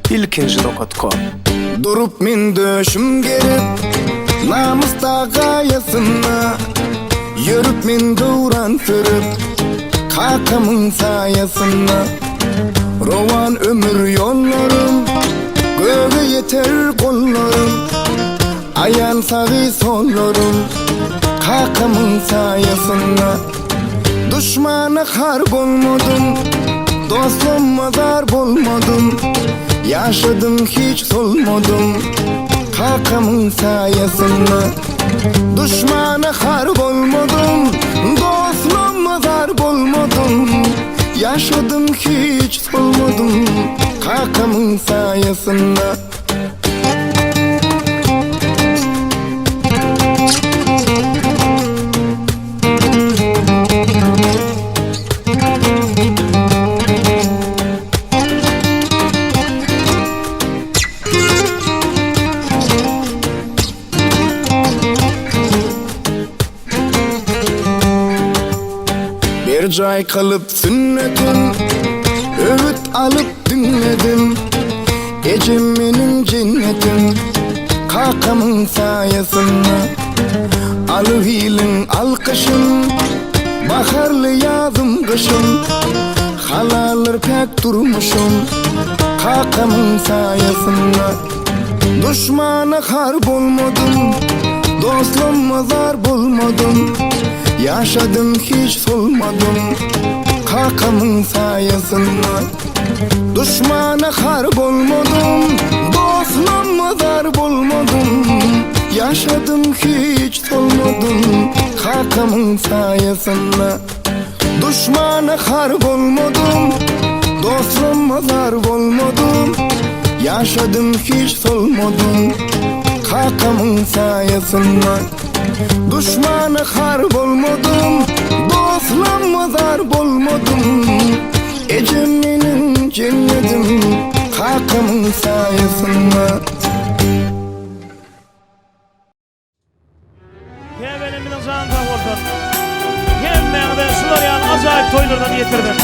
Ilkinji nokat kom. Durup men döşüm gerip, Namys dag gaýasynda, Ýörüp men döwran sürüp, Kakamyň saýasynda. Rowan ömür ýollarym, Göge ýeter gollarym, Aýan sagy sollarym, Kakamyň saýasynda. Duşmana har bolmadym, Dostlamma zar bolmadym, Ýaşadym hiç solmadym, Kakamyň saýasynda. Duşmana har bolmadym, Dostlamma zar bolmadym, Ýaşadym hiç solmadym, Kakamyň saýasynda. Berjaý kylyp sünnetin, Öwüt alyp diňledim. Ejem meniň jennetim, Kakamyň saýasynda. Alyp iliň alkyşyn, Baharly ýazym gyşym, Halaldyr päk durmuşym, Kakamyň saýasynda. Duşmana har bolmadym, Dostlamma zar bolmadym, Ýaşadym hiç solmadym, Kakamyň saýasynda. Duşmana har bolmadym, Dostlamma zar bolmadym, Ýaşadym hiç solmadym, Kakamyň saýasynda. Duşmana har bolmadym, Dostlamma zar bolmadym, Ýaşadym hiç solmadym, Kakamyň saýasynda. Duşmana har bolmadym, Dostlamma zar bolmadym, Ejem meniň jennedim, Kakamyň saýasynda. Käbelimiziň jany sag bolsun. Hemmäňize şular ýaly ajaýyp toýlardan ýetirsin.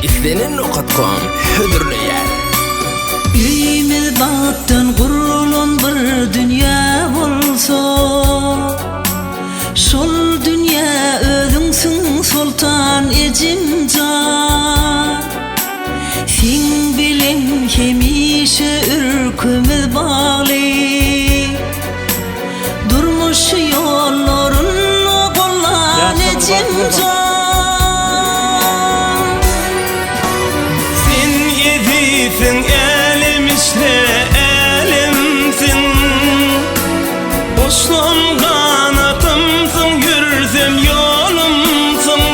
Islenen nokat.com hödürleýär. Öýümiz bagtdan gurulan bir dünýä bolsa, Şol dünýä özüňsiň Soltan ejemjan. Seň bilen hemişe ürkümiz bagly. Durmuş ýollarynda gollan ejemjan. Sen ezizsiň älem içre älemsiň Goşlam ganatymsyň ýürsem ýolumsyň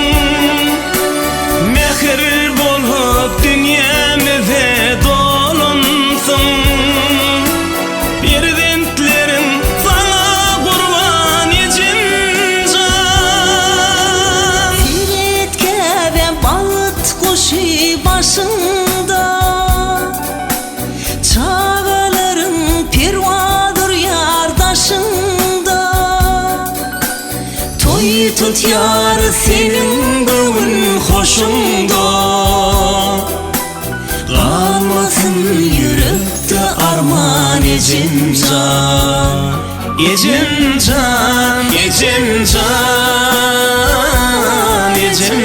Mähir bolup dünýämize dolansyň Perzentleriň saňa gurban ejem jan. Seret käbäm bagt guşy başyňda, Çagalaryň perwaz urýar daşyňda. Toý tutýar seniň göwün hoşuňda. Galmasyn ýürekde arman ejem jan. Ejem jan, ejem jan, ejem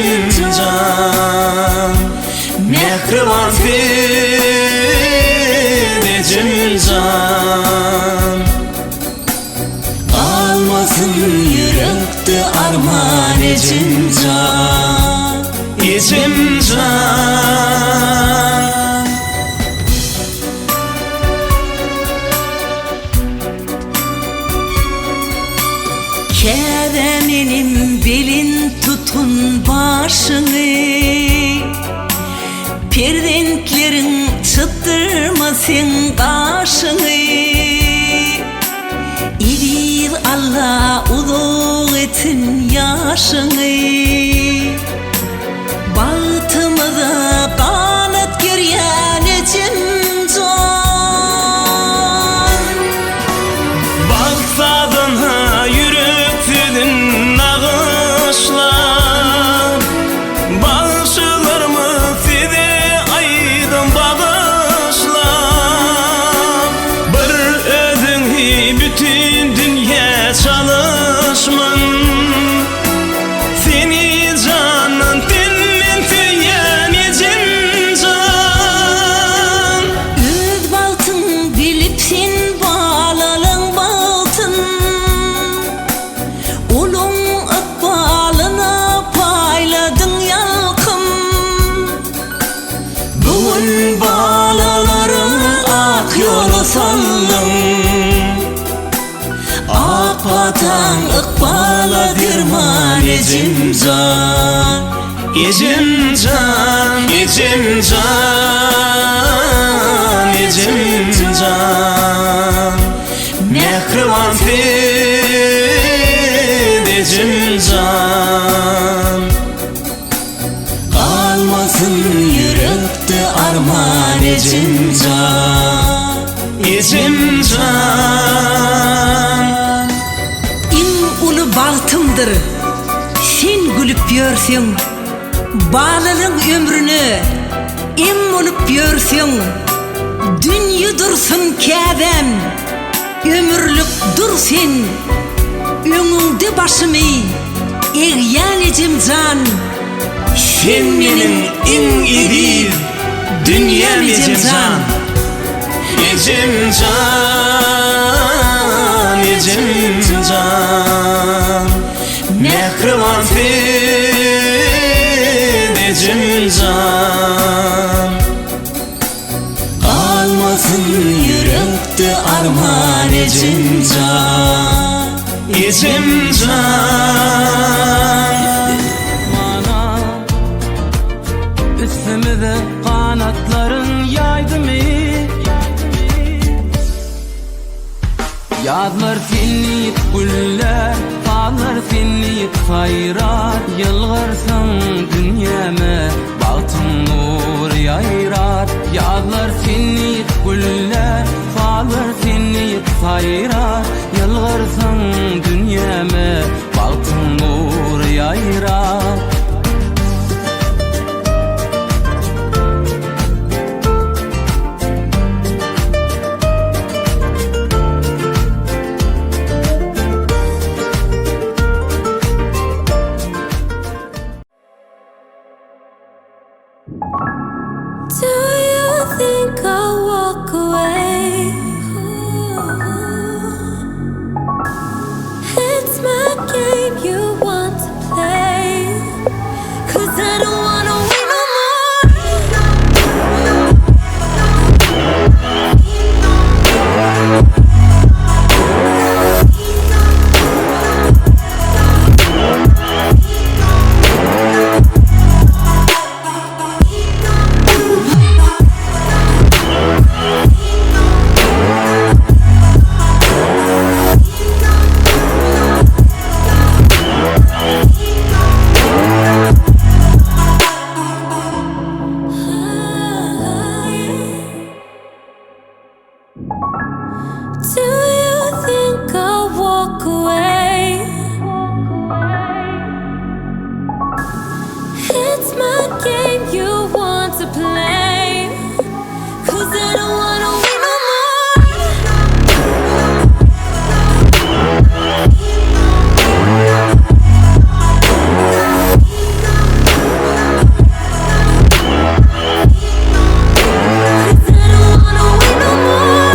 jan. Mähriban sen ejem jan. Galmasyn ýürekde arman ejem jan. Ejem jan. Käbä menem belent tutgun başyňy, Perzentleriň çytdyrma seň gaşyňy. Eziz Alla uzak etsin ýaşyňy. Bagtymyza. Bolsaň ykbala derman ejem jan. Ejem jan, ejem jan, ejem jan. Mähriban sen ejem jan. Galmasyn ýürekde arman ejem jan. Ejem jan. Iň uly bagtymdyr sen gülüp ýörseň, Balalaň ömrüne em bolup ýörseň, Dünýe dursun käbäm, ömürlik dur sen, Öňüňde başymy egýän ejem jan. Sen meniň iň eziz dünýäm ejem jan. Ejem jan, ejem jan. Mähriban sen ejem jan. Galmasyn ýürekde arman ejem jan. Ejem jan. Mana Üstümize ganatların ýaýdymy? Ýazlar sen diýip güller, Sazlar sen diýip saýrar, Ýylgyrsaň dünýäme bagtyň nury ýaýrar. Ýazlar sen diýip güller, Sazlar sen diýip saýrar, Ýylgyrsaň dünýäme bagtyň nury ýaýrar. Do you think I'll walk away? It's my game you want to play. 'Cause I don't wanna wait no more. Do you think I'll walk away? It's my game you want to play. 'Cause I don't wanna wait no more. 'Cause I don't wanna wait no more.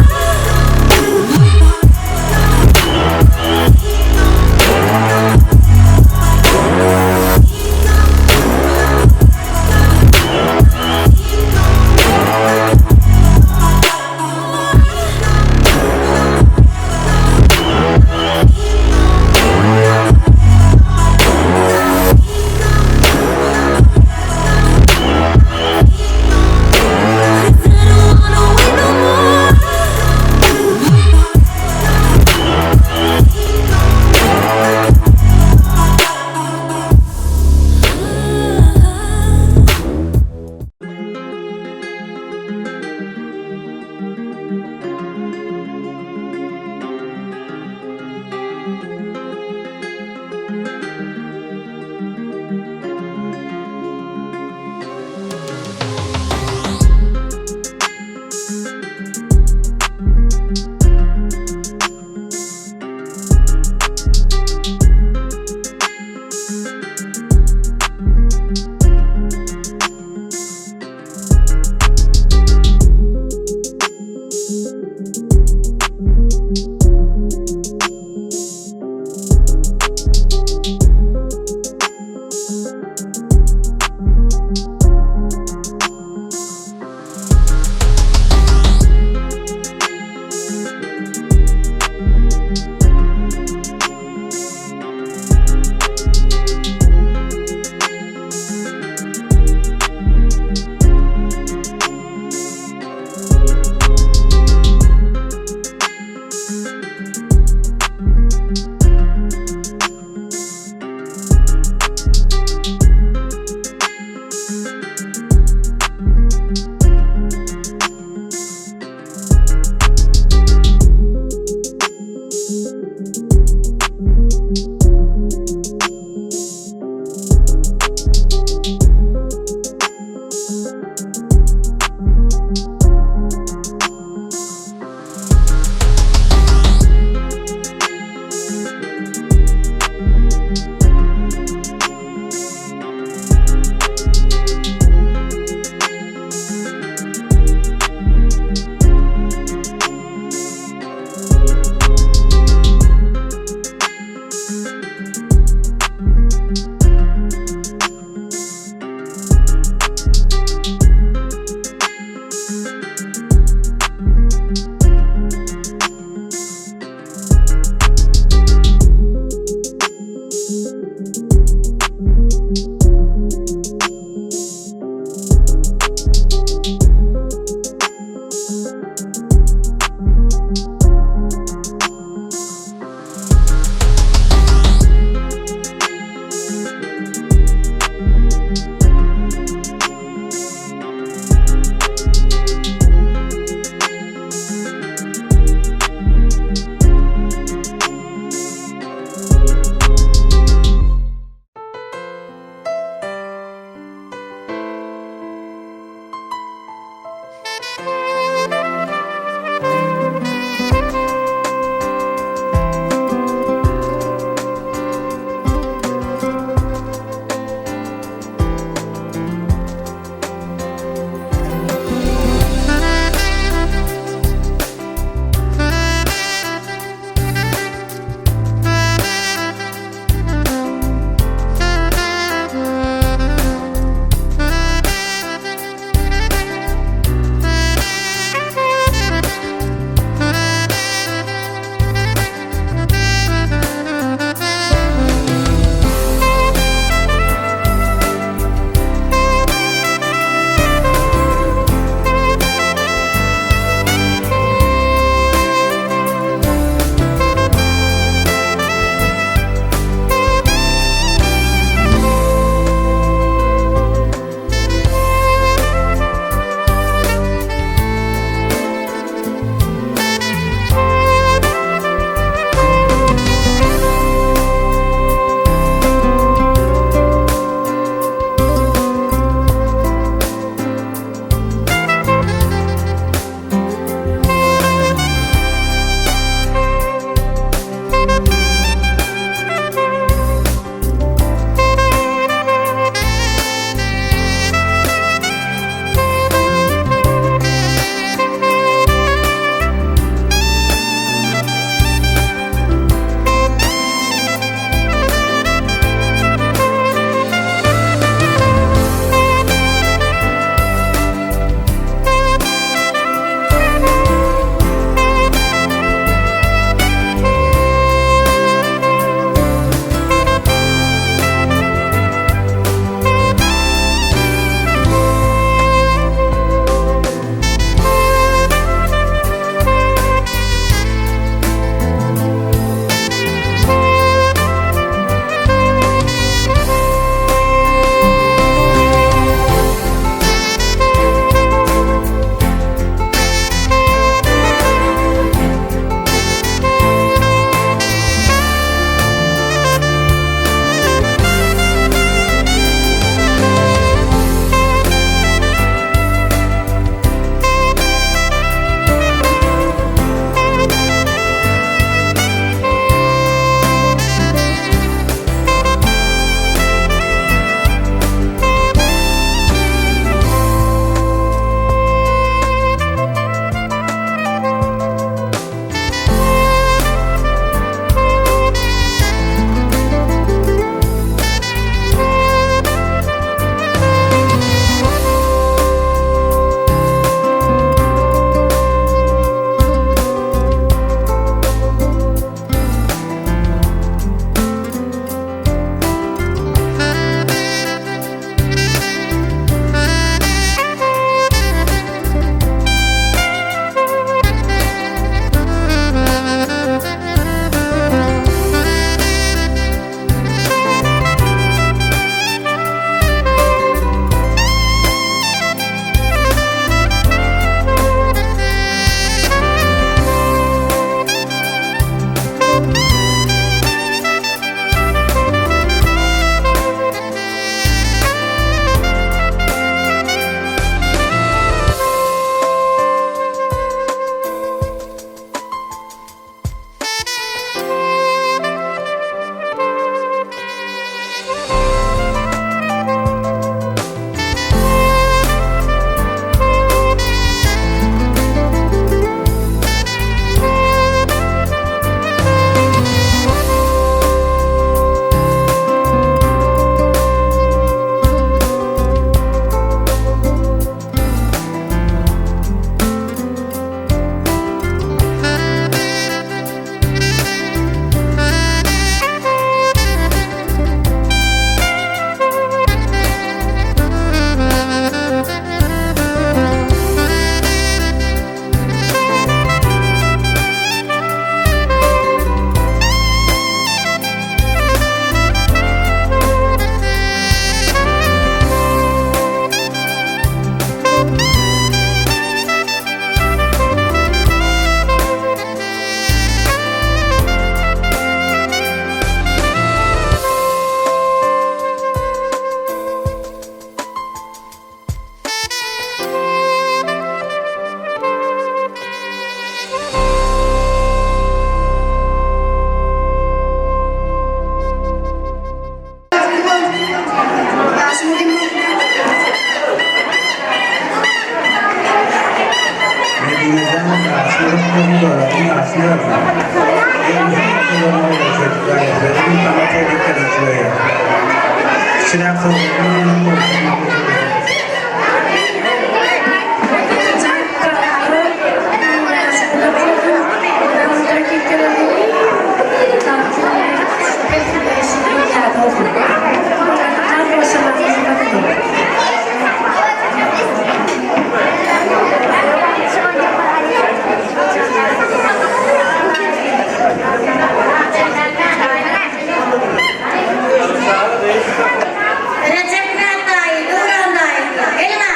Rejep Myrat daýy, Döwran daýy, geliň-a!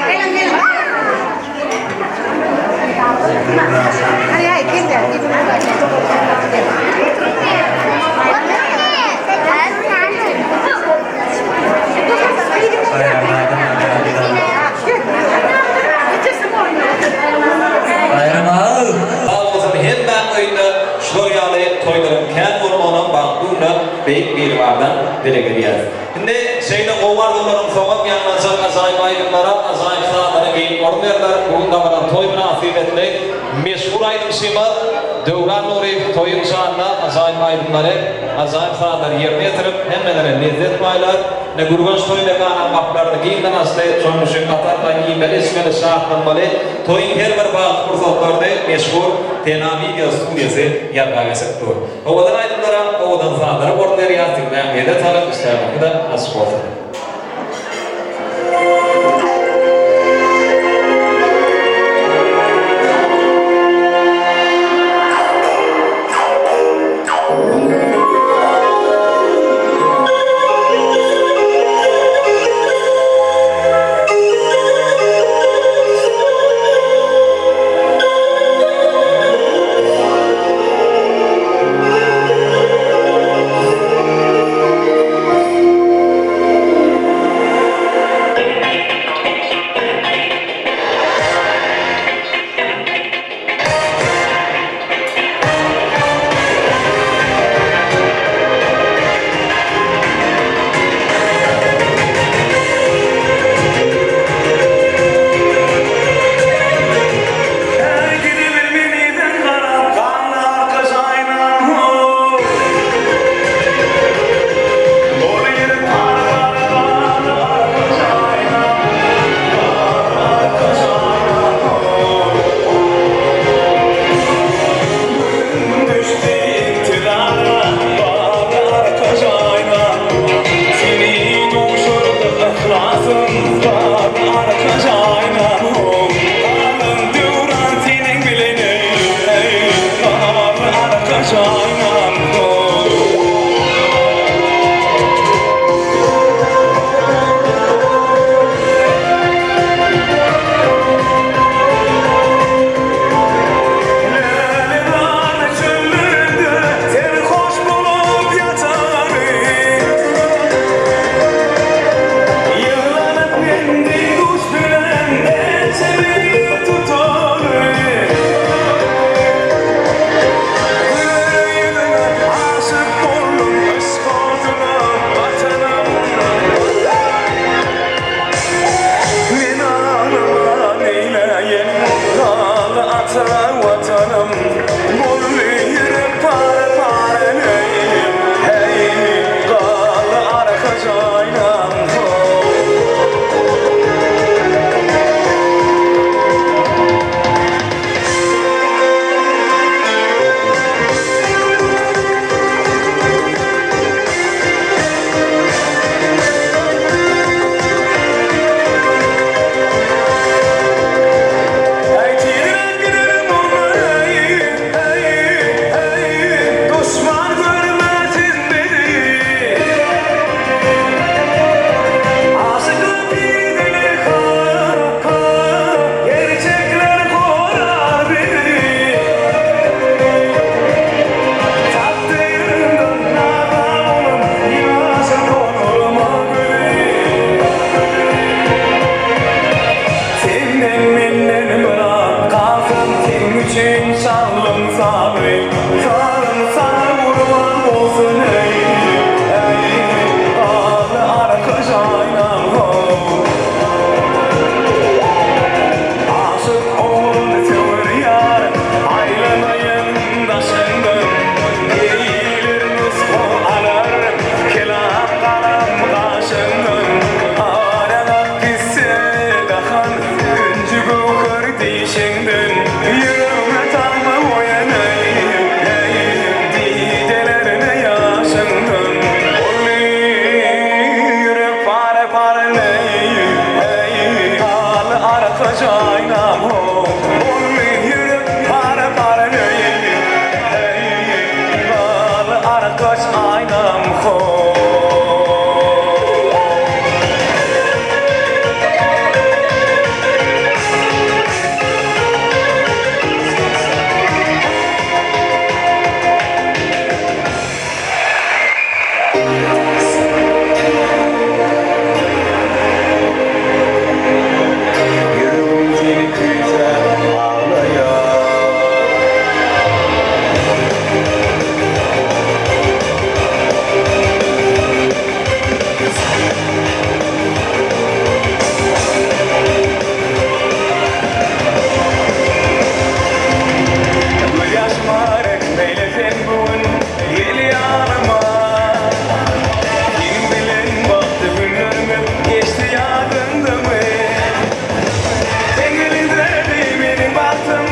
Geliň, geliň! Sag bolsun hemmäň öýünde şular ýaly toýlaryň kän bolmagynam bagtly günler Beýik Biribardan dileg edýäris. Indi şeýle gowy arzuwlaryň soňam ýaňlanjak ajaýyp aýdymlara, ajaýyp sazlara giň orun berler. Bu gün dabaraly toý mynasybetli meşhur aýdymçymyz Döwran Nuryýew toýuň şanyna ajaýyp aýdymlary, ajaýyp sazlary ýerine ýetirip, hemmelere lezzet paýlar. Ine, Gürgenç toý mekanynyň gapylaryny giňden açdy. Şonuň üçin gaty iýmeli, içmeli, şatlanmaly. Toýuň her bir bagtly pursatlaryny meşhur Sena wideo studiýasy ýazga geçirip dur. Owadan aýdymlara, owadan sazlara orun berýär, diňläň, lezzet alyň, işdäňiz-de açyk bolsun! Gelişiňden ýüregime tagma goýan eý, eý, Didelerine ýaşyňdan Boldy ýürek pare-pare leý, eý, Haly arka jaýnam ho, Boldy ýürek pare-pare leý, eý, Haly arkaç aýnam ho. Ýüregim seni küýsäp aglaýar. Gözýaşyma rehm eýle sen bu gün gel ýanyma. Seniň bilen bagtly günlerimiz geçdi ýadyňdamy? Seň eliňdedi meniň bagtym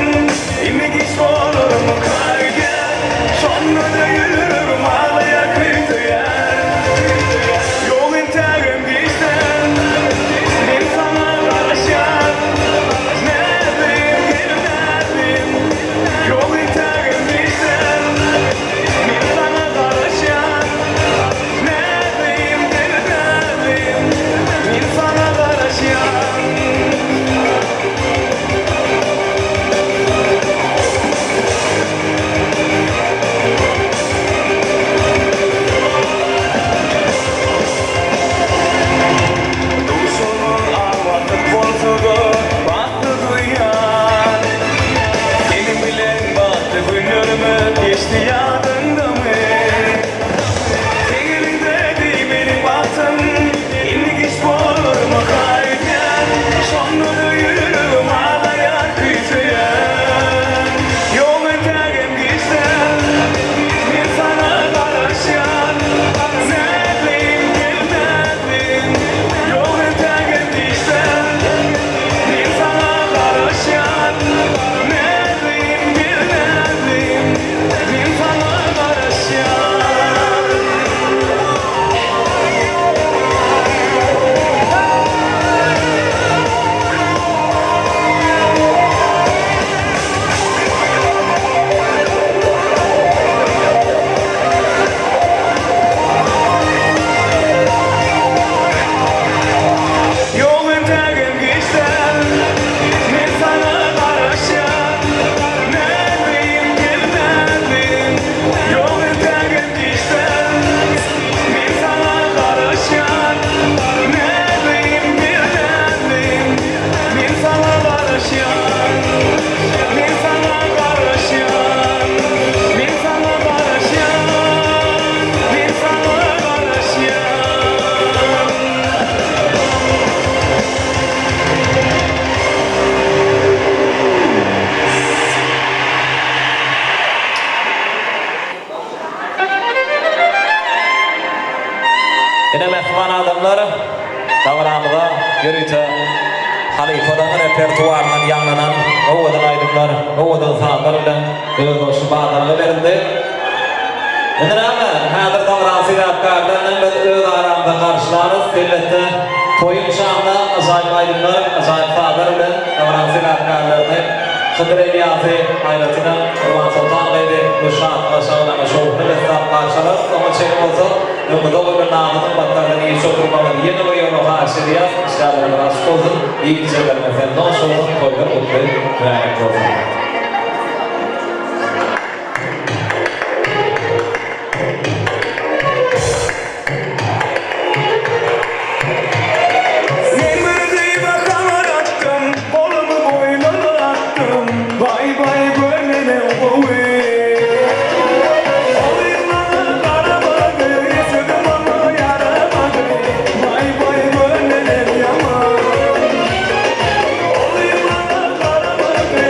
indi giç bolarmyka öýdýän. Şonda-da ýüregim aglaýar küýseýär. Ýok entägem giç däl men saňa garaşýan. Nädeýin gel nädeýin Ýok entägem giç däl men saňa garaşýan. Nädeýin gel nädeýin men saňa garaşýan. Duşuňyz aňlatdyk bolsa-da bagtly duýýan. Seniň bilen bagtly günlerimiz geçdi ýadyňdamy? Seň eliňdedi meniň bagtym, indi giç bolarmyka öýdýän. Şonda-da ýüregim aglaýar küýseýän. Ýok entägem giç däl, men saňa garaşýan. Nädeýin, gel nädeýin, ýok entägem giç däl, men saňa garaşýan. Nädeýin, gel nädeýin, men saňa garaşýan. Ýok entägem giç däl, men saňa garaşýan. Nädeýin, gel nädeýin, ýok entägem giç däl, men saňa garaşýan. Nädeýin, gel nädeýin, men saňa garaşýan. Men saňa garaşýan, men saňa garaşýan, men saňa garaşýan. Ine mähriban adamlar, dabaramyza ýörite halypalaryň repertuaryndan ýaňlanan owadan aýdymlar, owadan sazlar bilen özboluşly badalga berildi. Indi näme, häzir dabaranyň sebäpkärlerini biz öz aramyzda garşylarys. Elbetde, toýuň şanyna ajaýyp aýdymlar, ajaýyp sazlar bilen dabaranyň sebäpkärlerini Hydyr Elýasy, aýratynam Gurbansoltan gyzy bu şatlyga, şagalaňa şowhuna besläp garşylarys. Oňa çenli bolsa, öňüňize goýlan nazy-nygmatlardan iýip oturmagyňyzy ýene bir ýola haýyş edýäris. Işdäleriňiz açyk bolsun, iýip-içenleriňiz hem noş bolsun, toýlar gutly, mübärek bolsun! Men bir gyza habar atdym, Golumy boýnuna atdym, Baý baý gör neneň gowy. Ol gyz maňa garamady, Sözüm oňa ýaramady, Baý baý gör neneň ýaman. Ol gyz maňa garamady.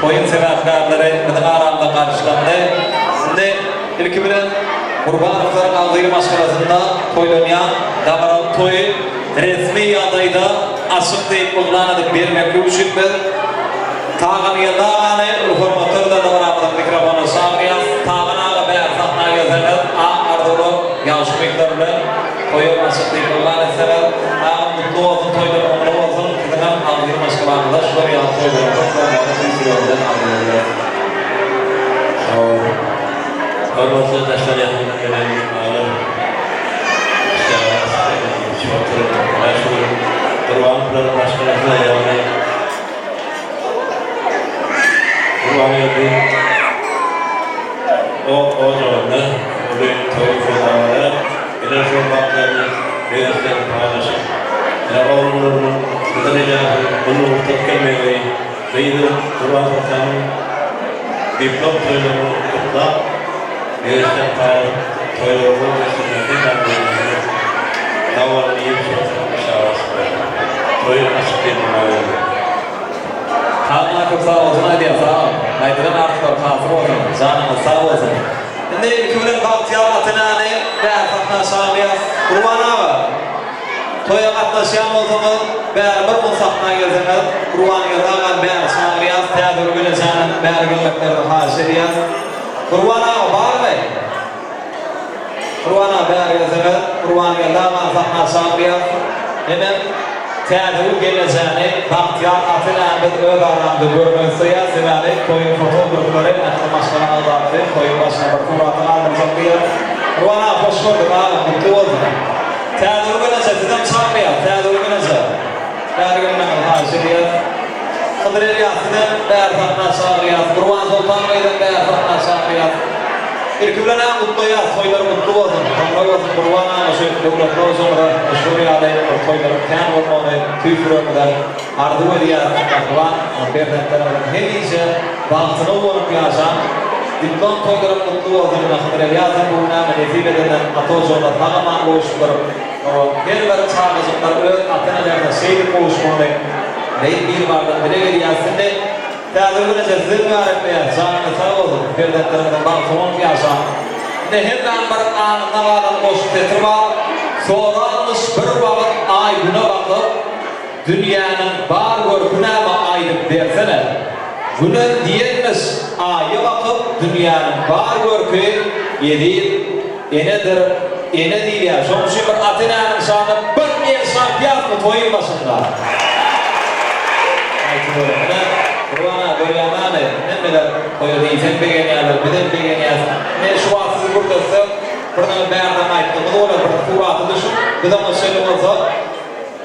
Toýuň sebäpkärleri biziň aramyzda garşylandy. Indi ilki bilen Gurbanowlaryň agzybir maşgalasynda toýlanýan dabaraly toýy resmi ýagdaýda açyk diýip yglan edip bermeklik üçin biz Tagangeldi agany uly hormatlar bilen dabaramyzyň mikrofonyna çagyrýas. Tagan aga bäri sahna gelseňiz, ak arzuwlar, ýagşy umytlar bilen toýam açyk diýip yglan etseňiz. Agam gutly bolsun, toýlar oňly bolsun, siziňem agzybir maşgalaňyzda şular ýaly toýlaryň köp bolmagyny tüýs ýüregimizden arzuw edýäris. Sag boluň. Hormatly daşary ýakyndan gelen myhmanlar, içip oturyp, ýa şu gün Gurbanowlaryň maşgalasyna, ýagny Gurbangeldi o ojagynda uly toý sezewara ine şol bagtlaryny begençlerini paýlaşyp, ine oglanlarynyň Hydyr Ylýasyň uly ugurdan gelmegi, gyzy Gurbansoltanyň diplom toýlaryny gutlap, begençlerini paýlaşyp toýlary gowy geçirmegi hemmämiziň Sag boluň iýip oturyp şabaş bersin. Toýy açyk diýdim ogul. Hana köp sag bolsun aýdýan sag bol. Aýdylan arzuwlar hasyl bolsun. Janyňyz sag bolsun. Indi ilki bilen Bagtyýar ata-enäni bäri sahna çagyrýas. Gurban aga, toýa gatnaşýan bolsaňyz, bäri bir mun sahna gelseňiz, Gurbangeldi agany bäri çagyrýas, Täzegül gelejänem bäri gelmeklerini haýyş edýäs. Gurban aga barmy? Gurban aga bäri gelseňiz, Gurbangeldi agany sahna çagyrýas. Hemem Täzegül gelnejäni Bagtyýar ata-enäni biz öz aramyzda görmek isleýäs. Sebäbi toýuň fotograflary ähli maşgala agzalary toýuň başyna bir surata galdyrjak diýýär. Gurban aga hoş gördük agam gutly bolsun. Täzegül gelneje sizem çagyrýas. Täzegül gelneje bäri gelmegiňizi haýyş edýäs. Hydyr Elýas sizem bäri sahna çagyrýas. Gurbansoltan gyzam bäri sahna çagyrýas. Ilki bilen-ä gutlaýas, toýlar gutly bolsun, soňra bolsun Gurban aga şu döwletli ojagyňyza şular ýaly bir toýlaryň kän bolmagyny tüýs ýüregimizden arzuw edýäris mähriban perzentleriňiziň hemişe bagtyna guwanyp ýaşaň diplom toýlaram gutly bolsun ine Hydyr Elýasow bu günäme nesip edenden ata ojagyna sag-aman gowuşypdyr oňa her bir çagajyklar öz ata-enelerine şeýdip gowuşmagyny Beýik Biribardan dileg edýäris indi Täze gün eje size mübärekleýäs janyňyz sag bolsun perzentleriňiziň bagty bolup ýaşaň. Ine hemmäň bir aňynda galan goşgy setir bar, Soranmyş bir wagyt aý güne bakyp, Dünýäniň bar görki näme aýdyp bersene. Günem diýenmiş aýa bakyp dünýäniň bar görki eziz enedir ene diýilýär şoň üçin bir ata-enäniň şanyna bir el çarpýasmy toýuň başynda. Aýtym görüň ine Gurban aga görýäňämi hemmeler toýa diýseň begenýärler bizem begenýäs ine şu wagt sizi gürletsek birneme bärden gaýtdygymyz bolar bir surata düşüp biz oňa şeýle bolsa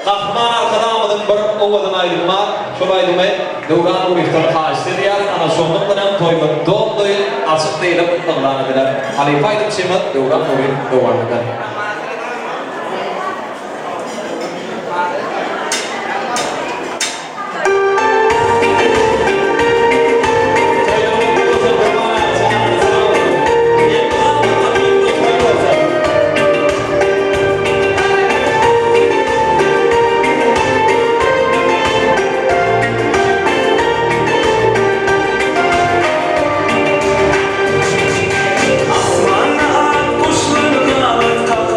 Gahryman Arkadagymyzyň bir owadan aýdymy bar. Şol aýdymy Döwran Nuryýewden haýyşt edýäris. Ana şondan bilen toýumyz doly açyk diýlip yglan ediler. Halypa aýdymçymyz Döwran Nuryýew dowam eder. Toýlaryňyz gutly bolsun Gurban aga janyňyz sag bolsun. Elmydama gapyňyzda toý bolsun. Asmanda ak guşlar ganat kakar.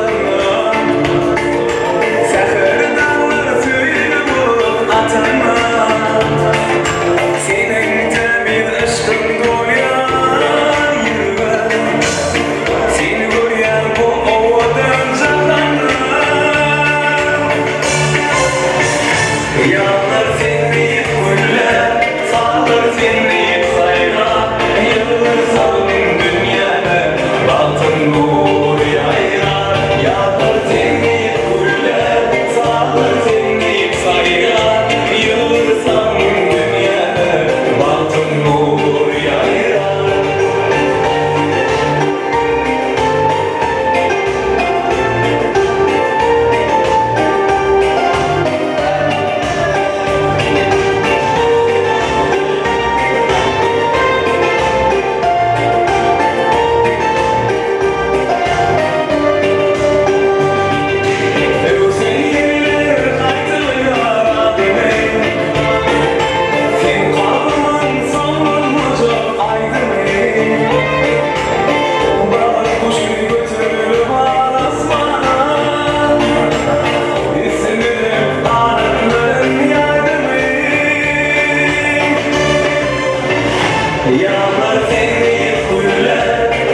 Ýazlar sen diýip güller,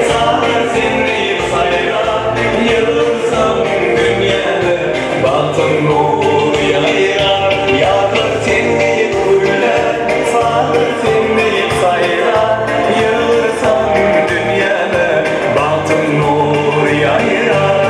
sazlar sen diýip saýrar, Ýylgyrsam dünýäme bagtym nury ýaýrar. Ýazlar sen diýip güller, sazlar sen diýip saýrar, Ýylgyrsam dünýäme bagtym nury ýaýrar.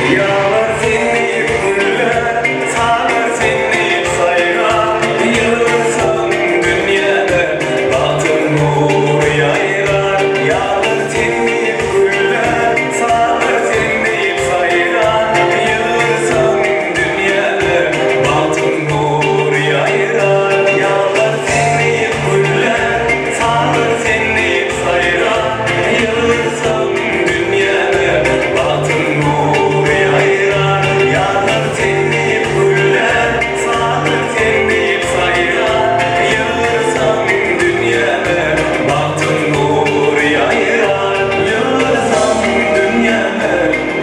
Ýalar sen diýip güller, salar sen diýip saýrar, Ýylgyrsam dünýäde bagtym nury ýaýrar. Ýalar sen diýip güller, salar sen diýip saýrar, Ýylgyrsam dünýäde bagtym nury ýaýrar. Ýalar sen diýip güller, salar sen diýip saýrar, Ýylgyrsam dünýäde bagtym nury ýaýrar. Ýalar sen diýip güller, salar sen diýip saýrar, Ýylgyrsam dünýäde bagtym nury ýaýrar. Ýylgyrsam dünýäde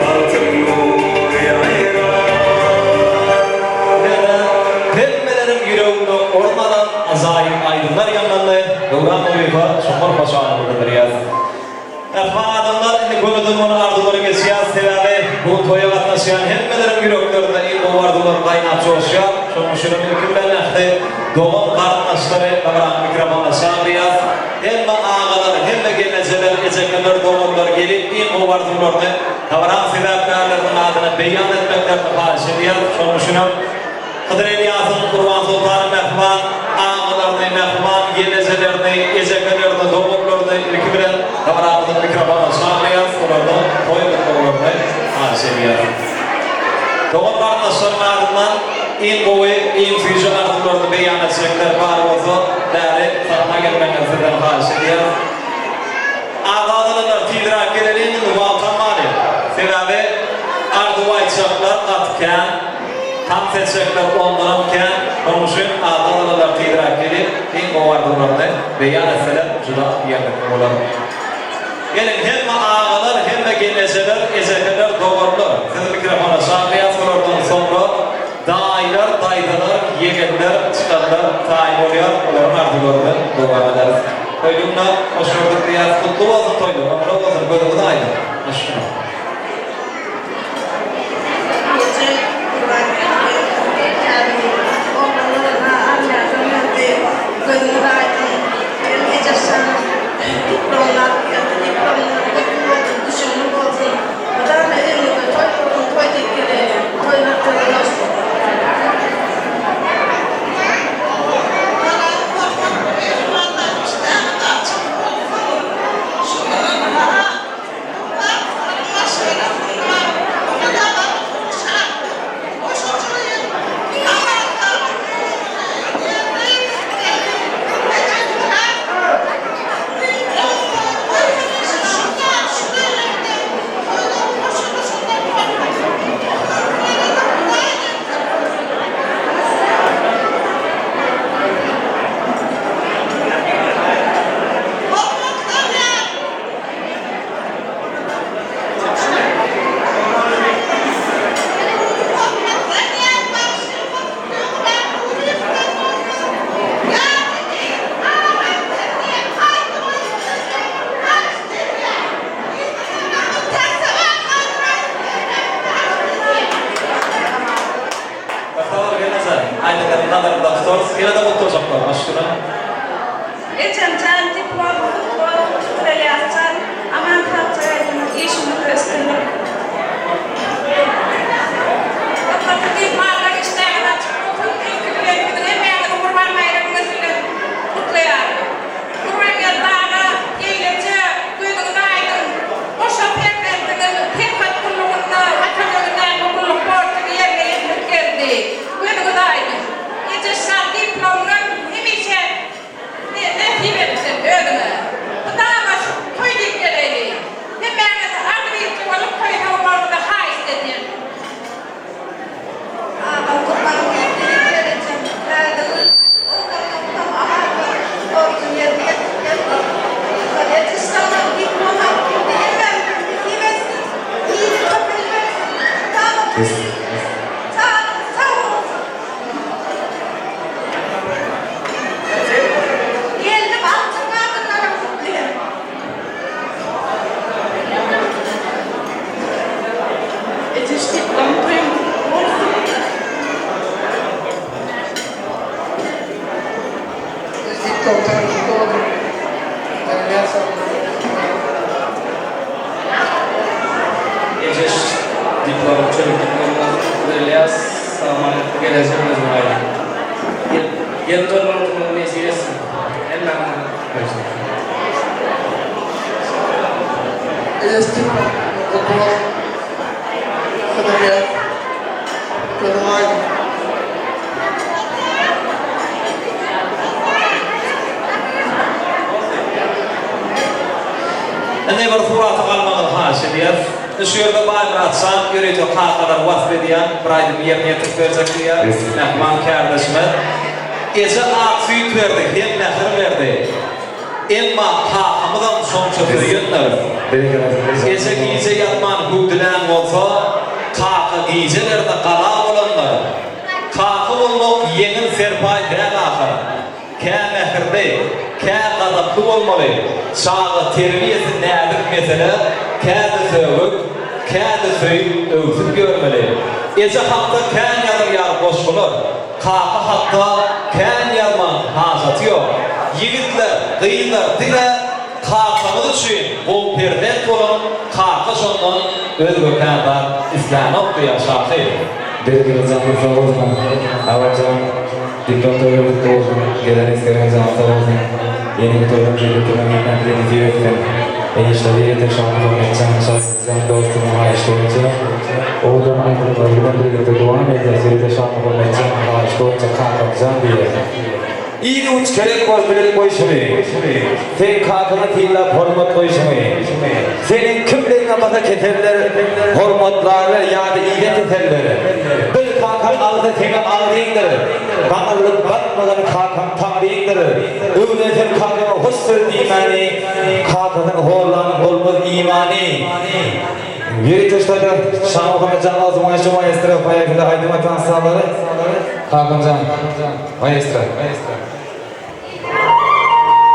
bagtym nury ýaýrar. Ýene hemmeleriň ýüreginde orun alan ajaýyp aýdymlar ýaňlandy. Döwran Nuryýewe çuňňur hoşallyk bildirýäris. Mähriban adamlar, indi gönüden-göni arzuwlara geçýäris. Sebäbi bu toýa gatnaşýan hemmeleriň ýüreklerinde iň gowy arzuwlar gaýnap joşýar. Şonuň üçinem ilki bilen ähli dogan-garyndaşlary dabaranyň mikrofonyna çagyrýas. Hemme agalar, hemme gelnejeler, ejekeler, doganlar gelip iň gowy arzuwlaryny dabaraň sebäpkärleriniň adyna beýan etmeklerini haýyş edýäris. Şonuň üçinem Hydyr Elýasyň, Gurbansoltanyň mähriban agalaryny, mähriban gelnejelerini, ejekelerini, doganlaryny ilki bilen dabaramyzyň mikrofonyna çagyrýarys, olardan toý gutlaglaryny haýyş edýäris. Dogan-garyndaşlaryň adyndan iň gowy, iň süýji arzuwlaryny beýan etjekler bar bolsa, bäri sahna gelmegiňizi sizden haýyş edýäris. Agzalalar tizräk geleliň indi wagtam bar sebäbi arzuw aýtjaklar gaty kän. Tans etjekler ondanam kän, şonuň üçin agzalalar tizräk gelip, iň gowy arzuwlaryny beýan etseler juda ýerlikli bolar. Geliň, hemme agalar, hemme gelnejeler, ejekeler, doganlar, sizi mikrofona çagyrýas, bulardan soňra daýylar, daýzalar, ýegenler, çykanlar taýyn bolýar, olaryň arzuwlary bilen dowam ederis. Toýduňda hoş gördük diýýäris, gutly bolsun toýlar, ömürli bolsun, gözüňiz aýdyň. Hoş. Sag bol gelneje. Aýdymlaryny nazarymda tutarys. Ýene-de gutlajaklar. Baş üstüne. Ejem jan diplom gutly bolsun Şükür jan aman sagja gaýdyň işiňizde üstünlik. Gymmatly myhmanlar işdäňiz açyk bolsun ilki bilen siziň hemmäňizi Gurban baýramyňyz bilen gutlaýaryn. Gurbangeldi aga gelneje gözüňiz aýdyň goşa perzendiňiz serhet gullugynda Watan öňündäki gulluk borjuny ýerine ýetirip geldi. Gözüňiz aýdyň. Ejeşjan diplomyňam hemişe. Oglanlarymyzam aman borjuny ýerine ýetirip geldi. Ejiş janam diplom alyp geldi. Hemmämize nesip etsin. Ili köpelmeksin. Saglyk Janyňyz sag bolsun. Geldim altyn gadynlaram gutlaýan. Ejeş diplom toýuň gutly bolsun. Ejeş diplom toýuň gutly bolsun. Ilyas salamaleýkum gelejek özüň aýdym. Gelin toýlaryň oturmagy nesip etsin. Hemmäňize görüşmek. Ejeş diplom gutly bolsun. Hydyr Gözüň aýdyň. Indi bir surata galmagyňyzy haýyş edýäris. Indi şu ýerde Baýmyrat jan ýörite kakalary wasp edýän bir aýdymy ýerine ýetirip berjek diýýär mähriban kärdeşimiz. Eje ak süýt berdi hem mähir berdi. Emma kakamyzam şonça söýendir. Eje gije ýatman hüwdülän bolsa, kaka gijelerde gala bolandyr. Kaka bolmak ýeňil serpaý däl ahyr. Kä mähirli, kä gazaply bolmaly. Çaga terbiýesi näzik mesele, kä-de sögüp, kä-de söýüp, öwsüp ýörmeli. Eje hakda kän ýazylýar goşgular. Kaka hakda kän ýazmaň hajaty ýok. Ýigitler, gyzlar diňe kakaňyz üçin gowy perzent boluň kaka şondan özge kän zat islänok diýýär şahyr. Berekella janyň sag bolsun Abajan diplom toýlar gutly bolsun gelen esgeriň jany sag bolsun ýeneki toýlar şeýle oturman hemmämize nesip etsin işleri ýeter Şamuhammetjan Şahyjan dostumyň haýyşty boýunça owadan aýdymlar bilen birlikde dowam edýär şeýle Şamuhammetjan haýyşty boýunça kakamjan diýýär. Iň uç kerek bolup bilip goýşuny, Seň kakaňy sylap hormat goýşuňy, Seniň kimligiňe basa keserler, Hormatlarlar ýa-da yza teserler. Bil kakaň agzy seňem agzyňdyr, Gaňyrlyp bakmagan kakaň Taňryňdyr. Öwren sen kakaňa hoş söz diýmäni, Kakasyny horlanyň bolmaz imany. Ýörite ştada Şamuhammetjan Altymaýewiç maestro poýehali aýdyma tans sazlary Kakamjan maestro.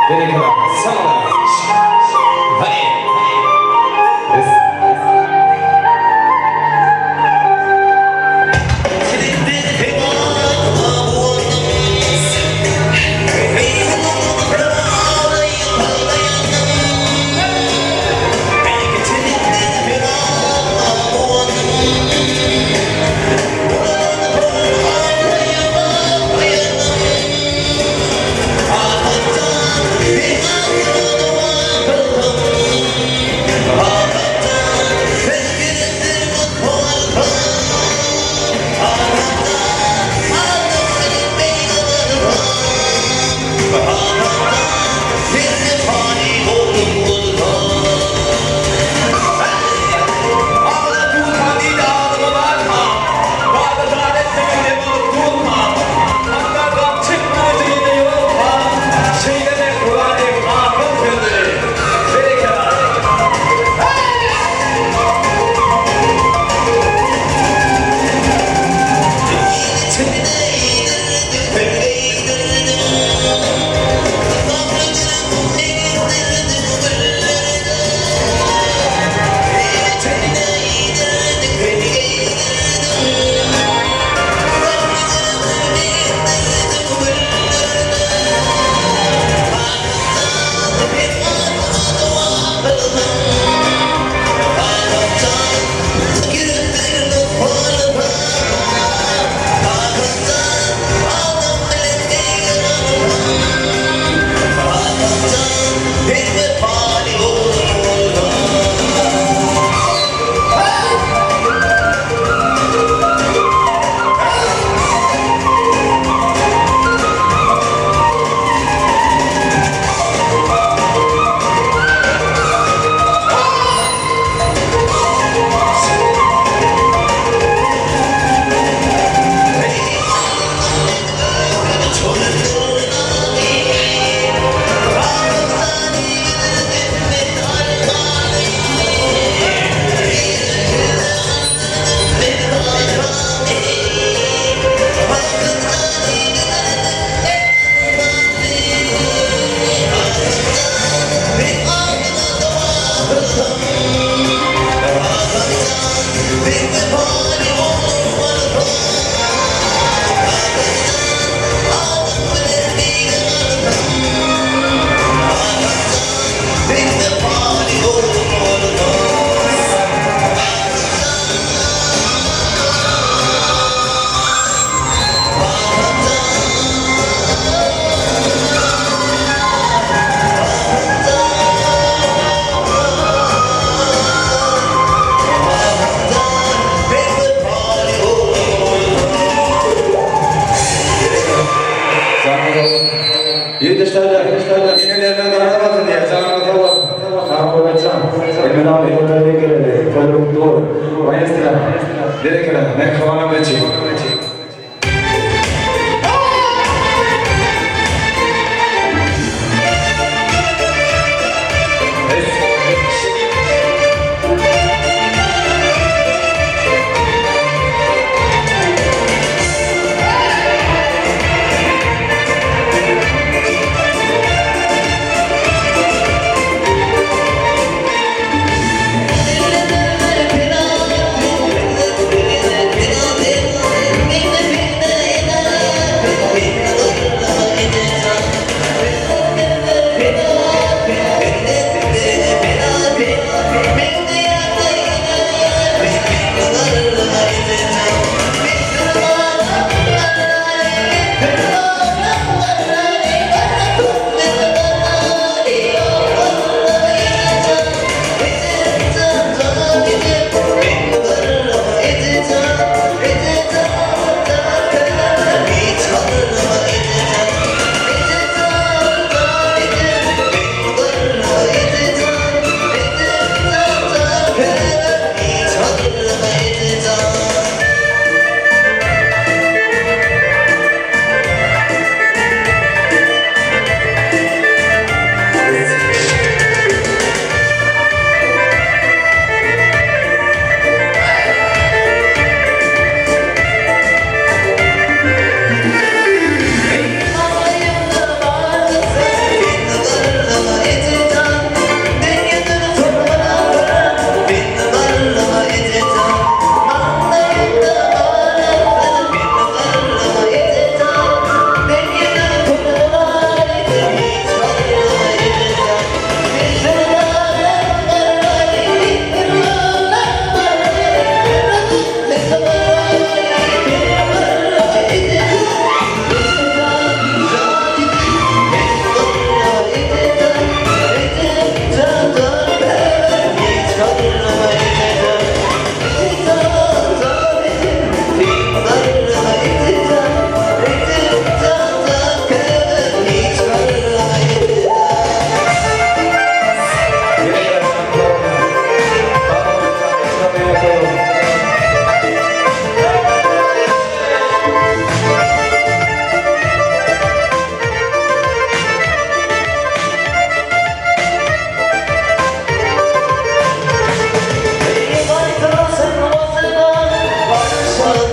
Berekella. Sag boluň. Hany. Biz.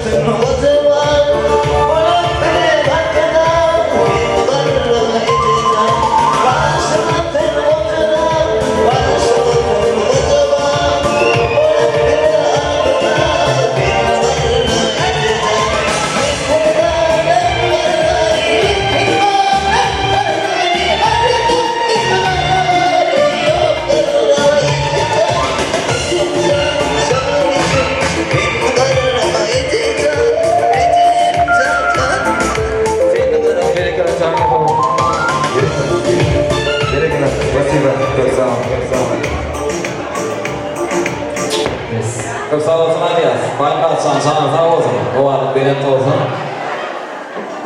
sen gojaman Bolup biler arkadag Men garrama ejejan Bagyşla sen gojadan Bagyşla sen gojaman Bolup biler arkadag Men garrama ejejan Men gojadan garrary Men gojadan garrary Garrasam garrary Ýok garrama ejejan Ejejan jan ejem Men garrama ejejan Ejem jan jan Sen garrama Berekella janyň sag bolsun. Berekella. Spasiba. Köp sag bol. Köp sag bol. Köp sag bolsun aýdýas. Baý patyşaň jany sag bolsun. Howanyň belent bolsun.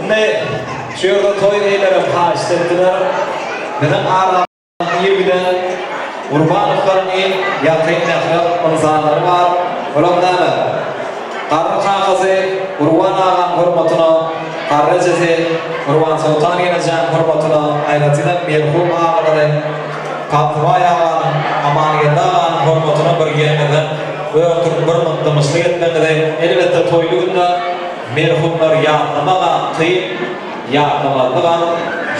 Indi şu ýerde toý eýlerem haýyşt etdiler. Biziň aramyzda ir giden Gurbanowlaryň iň ýakyn mährem ynsanlary bar. Olam näme? Garry kakasy Gurban agaň hormatyna, garry ejesi Gurbansoltan gelejäň hormatyna, aýratynam merhum agalary Kakabaý aganyň, Amangeldi aganyň hormatyna bir ýeriňizden örtüp bir munt dymyşlyk etmegiňizi, elbetde toýly günde merhumlary ýatlamagam kyn, ýatlamazlygam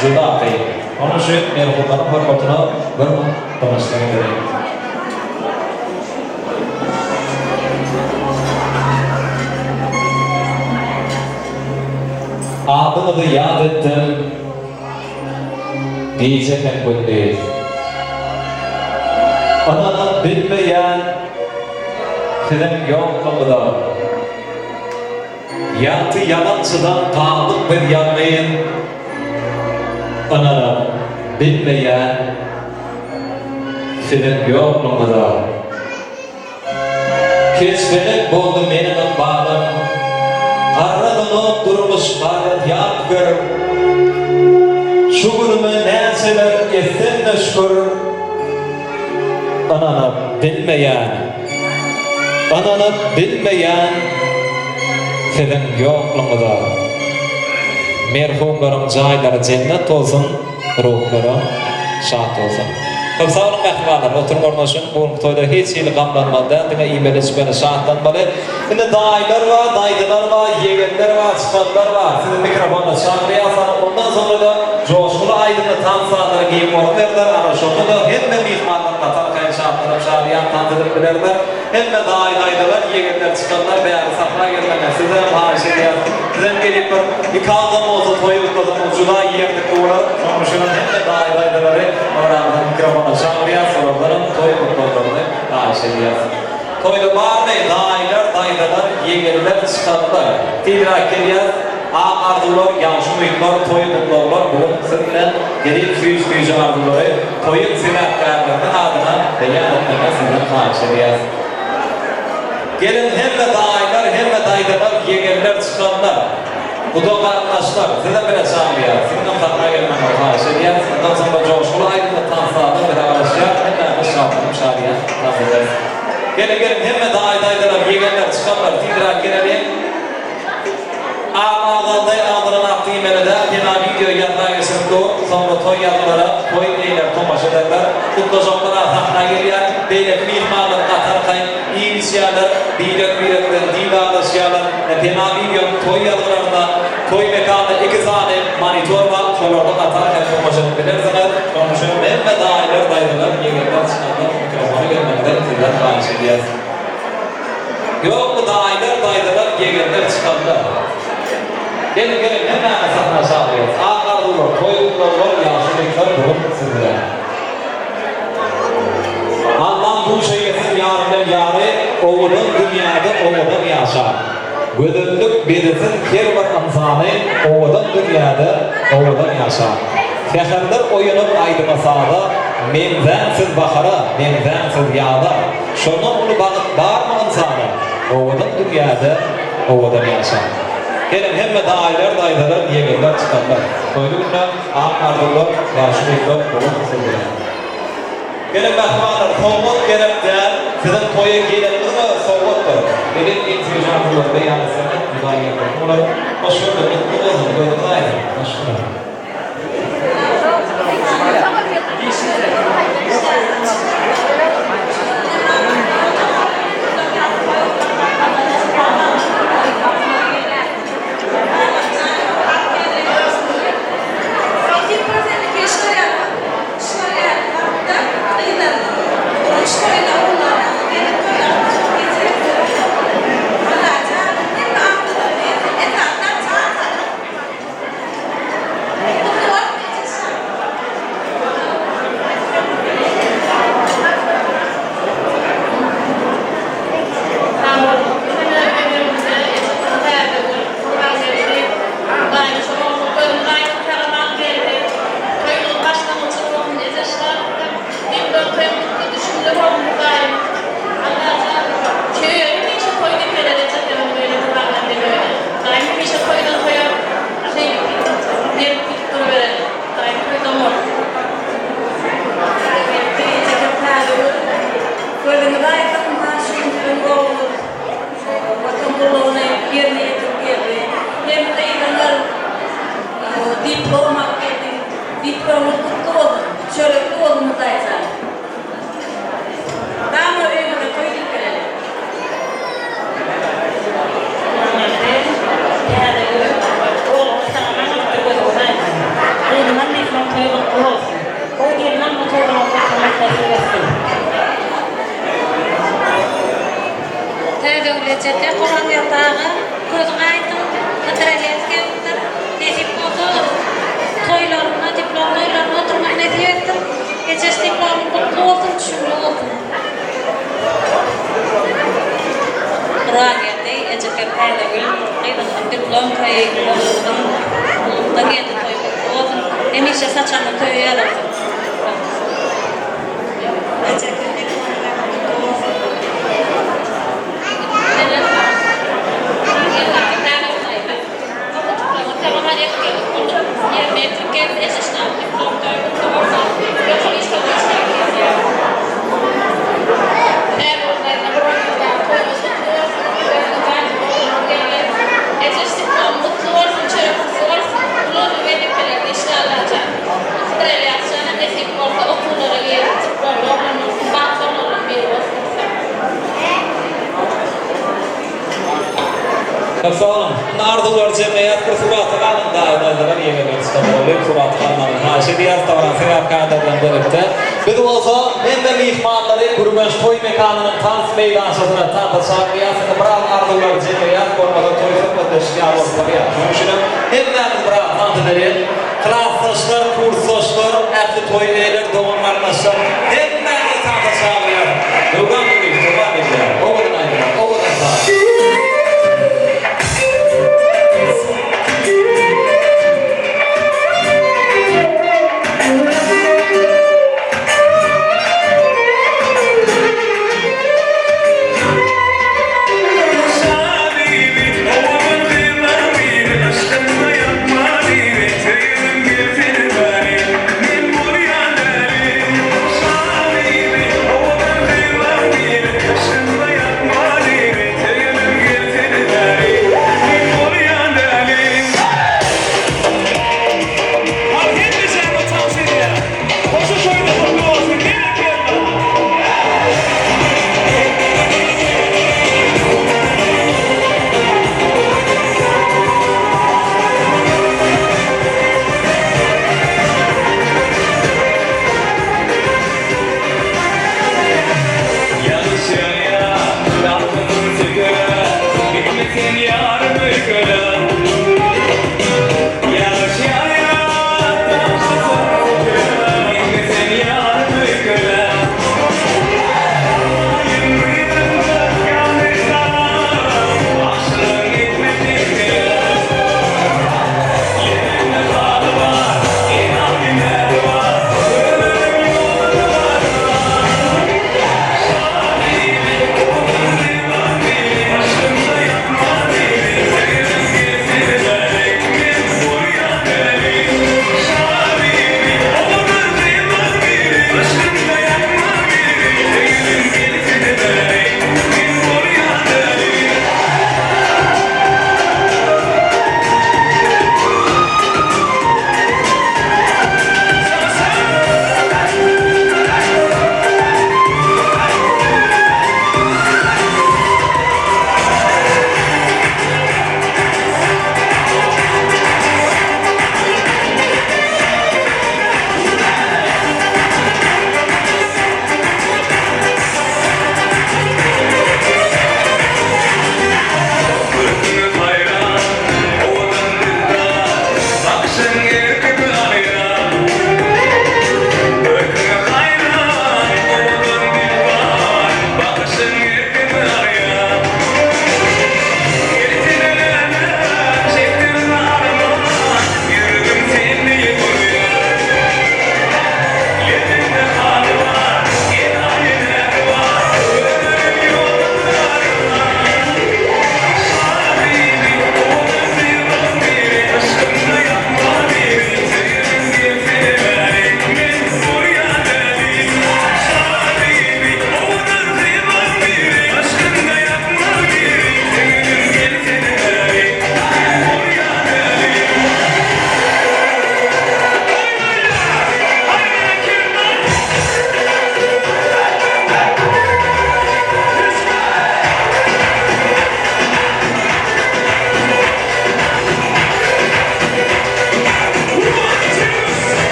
juda kyn. Onuň üçin merhumlaryň hormatyna bir munt dymyşlyk edeliň. Adyňyzy ýat etdim gije hem gündiz. Ynanyp bilmeýän siziň ýoklugyňyza. Ýagty ýalançydan galdyk biz ýalňyz. Ynanyp bilmeýän siziň ýoklugyňyza. Keçpelek boldy meniň ykbalym. Garradanok durmuş garradýar pikir. Şu günüme näçeler etsem-de şükür. Ynanyp bilmeýän, ynanyp bilmeýän siziň ýoklugyňyza. Merhumlaryň jaýlary jennet bolsun. Ruhlaram şat bolsun. Köp sag boluň mähribanlar, oturyň ornaşyň, bu günki toýda hiç hili gamlanmaly däl, diňe iýmeli içmeli, şatlanmaly. Indi daýylar bar, daýzalar bar, ýegenler bar, çykanlar bar, sizi mikrofona çagyrýas, ana ondan soňra-da joşguly aýdymly tans sazlary giň orun berler, ana şonda-da hemme myhmanlar gaty arkaýyn şatlanyp şadyýan tans edip bilerler. Hemme daýy-daýzalar, ýegenler, çykanlar bäri sahna gelmegine sizdenem haýyş edýäris. Sizem gelip bir iki agzam bolsa toýy gutlasaňyz juda ýerlikli bolar. Şonuň üçinem hemme daýy-daýzalary aramyza mikrofona çagyrýas, olardanam toý gutlaglaryny haýyş edýäris. Toýda barmy daýylar, daýzalar, ýegenler, çykanlar? Tizräk gelýäs. Ak arzuwlar, ýagşy umytlar, toý gutlaglar bu gün siz bilen gelip süýji-süýji arzuwlary toýuň sebäpkärleriniň adyna beýan etmegini sizden haýyş edýäs. Geliň hemme daýylar, hemme daýzalar, ýegenler, çykanlar, guda garyndaşlar, sizem bile çagyrýarys. Siziňem sahna gelmegiňizi haýyş edýäris. Mundan soňra joşguly aýdymly tans-sazlar bize garaşýar. Hemmämiz şatlanyp şadyýan tans ederis. Geliň, geliň hemme daýy-daýzalar, ýegenler, çykanlar, tizräk geleliň. Agma agzaldy agzyna nagt diýmeli däl pena wideo ýazga geçirip dur soňra toý ýazgylara toý eýler tomaşa ederler gutlajaklara sahna gelýär beýleki myhmanlar gaty arkaýyn iýip içýärler birek birek bilen didarlaşýarlar pena wideonyň toý ýazgylarynda toý mekanda iki sany monitor bar şolarda gaty arkaýyn tomaşa edip bilersiňiz şonuň üçin hemme daýylar daýzalar ýegenler çykanlar mikrofona gelmegiňizi sizden haýyş edýäs. Ýokmy daýylar, daýzalar, ýegenler, çykanlar. Geliň, geliň, hemmäňizi sahna çagyrýarys. Ak arzuwlar, toý gutlaglar, ýagşy umytlar bu gün siz bilen. Allam duş eýlesin ýar bilen ýary, owadan dünýäde owadan ýaşa. Gözellik bezesin her bir ynsany, owadan dünýäde owadan ýaşa. Säherler oýanyp aýdyma-saza, meňzäň siz bahara, meňzäň siz ýaza. Şondan uly bagt barmy ynsana, Owadan dünýäde owadan ýaşa. Geliň hemme daýylar, daýzalar, ýegenler, çykanlar. Toýly günde ak arzuwlar, ýagşy umytlar bu gün siz bilen. Geliň mähribanlar, sowgat gerek däl, siziň toýa geleniňiziň özi sowgatdyr. Geliň iň süýji arzuwlary beýan etseňiz, Hudaý ýerlikli bolar. Hoş gördük, gutly bolsun, gözüňiz aýdyň. Hoş gördük. Diplom toýy oglumyzyň gullukdan geldi toýy gutly bolsun. Hemişe saçagyňyz toýa ýazylsyn. Rejebiň diplom toýy gutly bolsun. Köp sag boluň. Indi arzuwlary jemleýäs bir surata galyň daýy-daýzalar ýegenler çykan boldy surata galmagyny haýyş edýäs dabaraň sebäpkärleri bilen birlikde. Biz bolsa hemme myhmanlary Gürgenç toý mekanynyň tans meýdançasyna tansa çagyrýas indi biraz arzuwlary jemleýäs bolmasa toý söhbetdeşlik ýaly bolup barýar. Şonuň üçinem hemmämiz biraz tans edeliň. Klasdaşlar, kursdaşlar, ähli toý eýeler, dogan-garyndaşlar hemmäňizi tansa çagyrýas. Döwran Nuryýew dowam edýär. Owadan aýdymlar, owadan saz.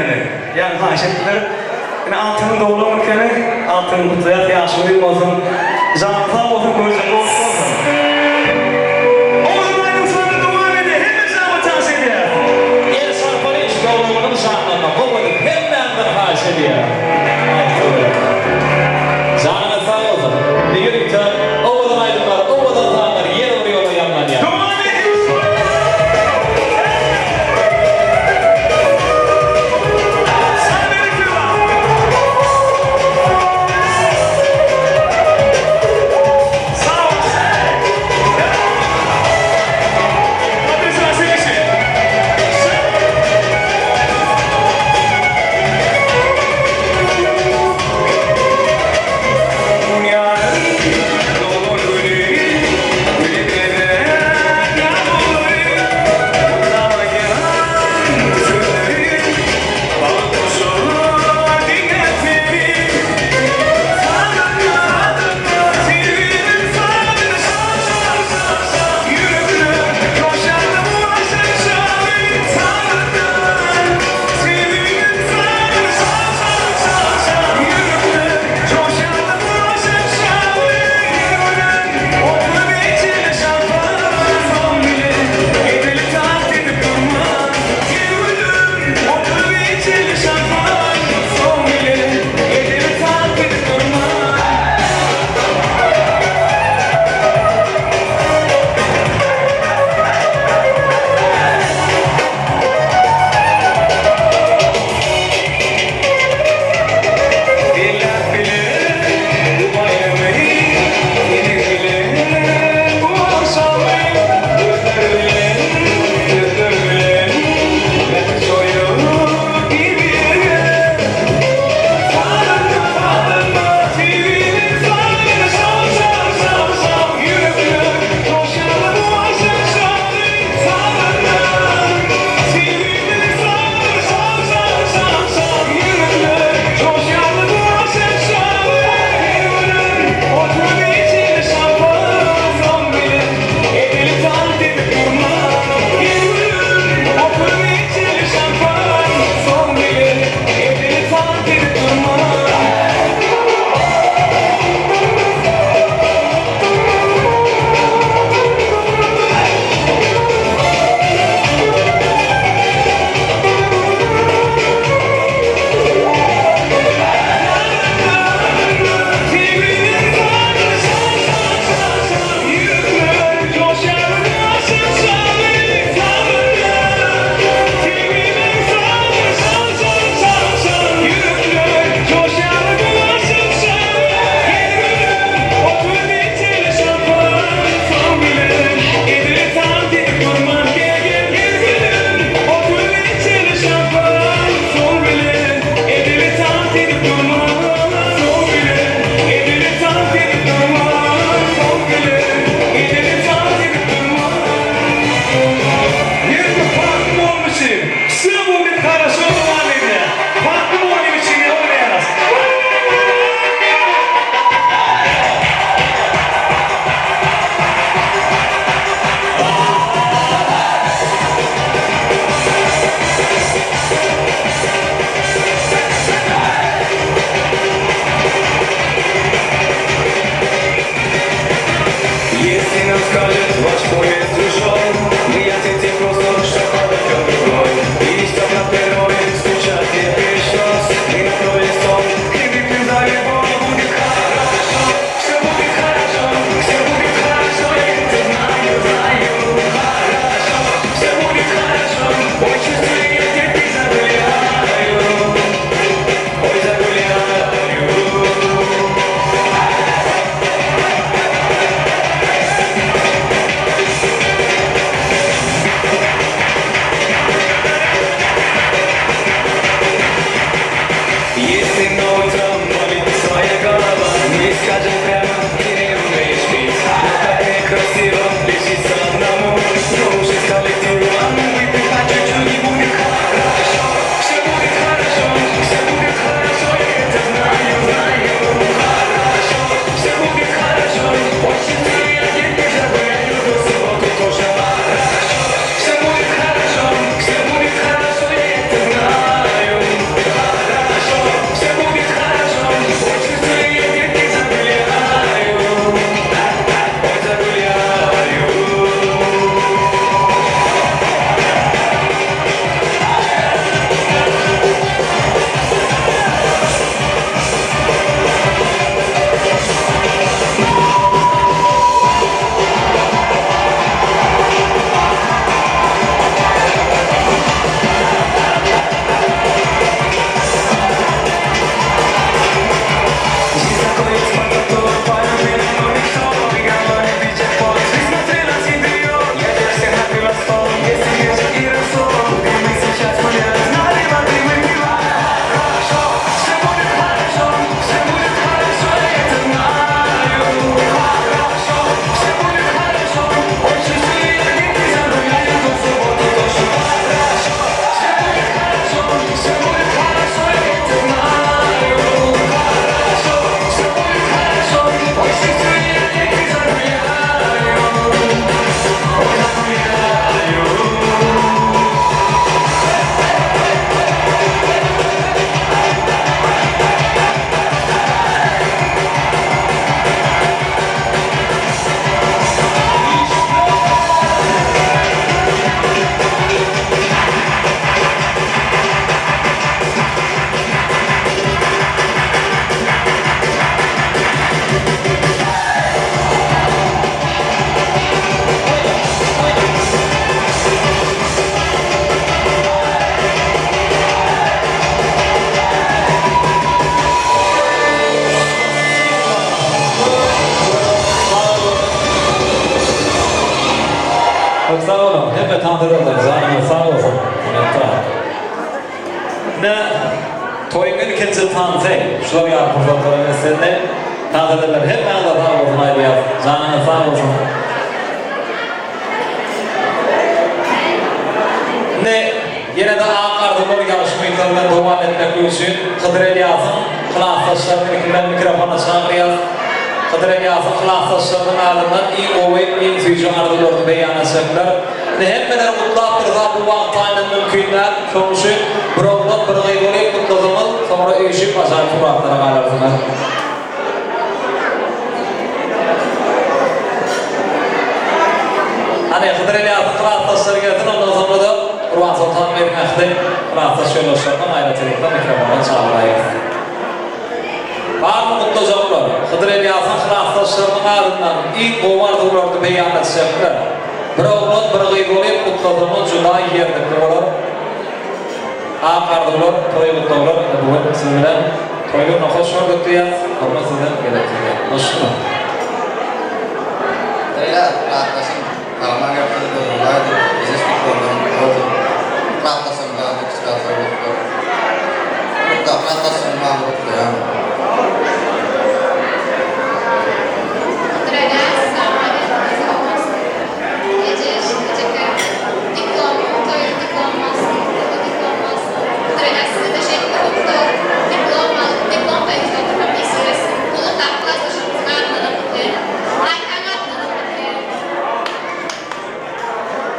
diýmegi. Ýagny haýyş etdiler. Ine altynyň doglan ekeni. Altyny gutlaýas, ýaşy uzyn bolsun. Jany sag bolsun, görjek ot bolsun. Owadan aýdym-sazlar dowam edýär. Hemme jama tans edýär. El çarpalyş doglan günüň şanlaryna gowy edip hemmäňizden haýyş edýär. Aýtgy. Janyňyz sag bolsun. Indi ýörite owadan aýdymlar, owadan sazlar ýene bir ýola ýaňlanýar. Dowam edýär. Hemme tans edenler janyňyz sag bolsun. Minnetdar. Ine, toýuň ilkinji tansy şular ýaly pursatlara beslendi. Tans edenler hemmäňize sag bolsun aýdýas. Janyňyz sag bolsun. Indi ýene-de ak arzuwlar ýagşy umytlar bilen dowam etmeklik üçin Hydyr Elýasyň klasdaşlaryny ilki bilen mikrofona çagyrýas. Hydyr Elýasyň klasdaşlarynyň adyndan iň gowy, iň süýji arzuwlaryny beýan etjekler. Indi hemmeleri gutlap dursa bu wagt taýyndan mümkin däl. Şonuň üçin bir oglan, bir gyz bolyp gutlasaňyz, soňra üýşüp ajaýyp suratlara galarsyňyz. Hany, Hydyr Elýasyň klasdaşlary gelsin, ondan soňra-da Gurbansoltan gyzyň ähli klasdaş ýoldaşlaryny aýratynlykda mikrofona çagyraýarys. Barmy gutlajaklar? Hydyr Elýasyň klasdaşlarynyň adyndan iň gowy arzuwlaryny beýan etjekler. Bir oglan, bir gyz bolyp gutlasaňyz juda ýerlikli bolar. Ak arzuwlar, toý gutlaglar indi bu gün siz bilen toý gününe hoş gördük diýýäs. Hormat sizden gezek sizde. Hoşmy? Leýla, klasdaşym, Salman gelipsiň gözüňiz aýdyň, ejeş diplomlaryň gutly bolsun. Klasdaşym zady kiçi sag bolsun. Murda klasdaşymyň baryny gutlaýan.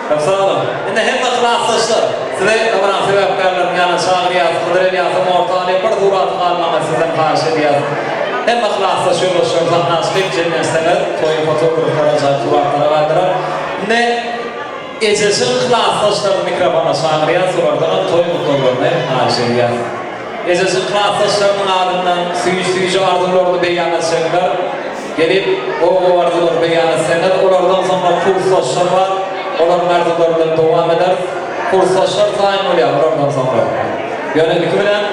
Köp sag boluň. Indi hemme klasdaşlar, sizi dabaranyň sebäpkärleriniň ýanyna çagyrýas. Hydyr Elýasyň orta alyp bir suraty galmagyňyzy sizden haýyş edýäs. Hemme klasdaş ýoldaşlar sahna çykyp jemlenseňiz, toýuň fotograflary ajaýyp suratlara galdyrar. Indi Ejeşiň klasdaşlaryny mikrofona çagyrýas, olardanam toý gutlaglaryny haýyş edýäs. Ejeşiň klasdaşlarynyň adyndan süýji-süýji arzuwlaryny beýan etjekler. Gelip, gowy-gowy arzuwlary beýan etseňiz, olardan soňra kursdaşlar bar, olaryň arzuwlary bilen dowam ederis. Kursdaşlar taýyn bolýar olardan soňra. Ýöne ilki bilen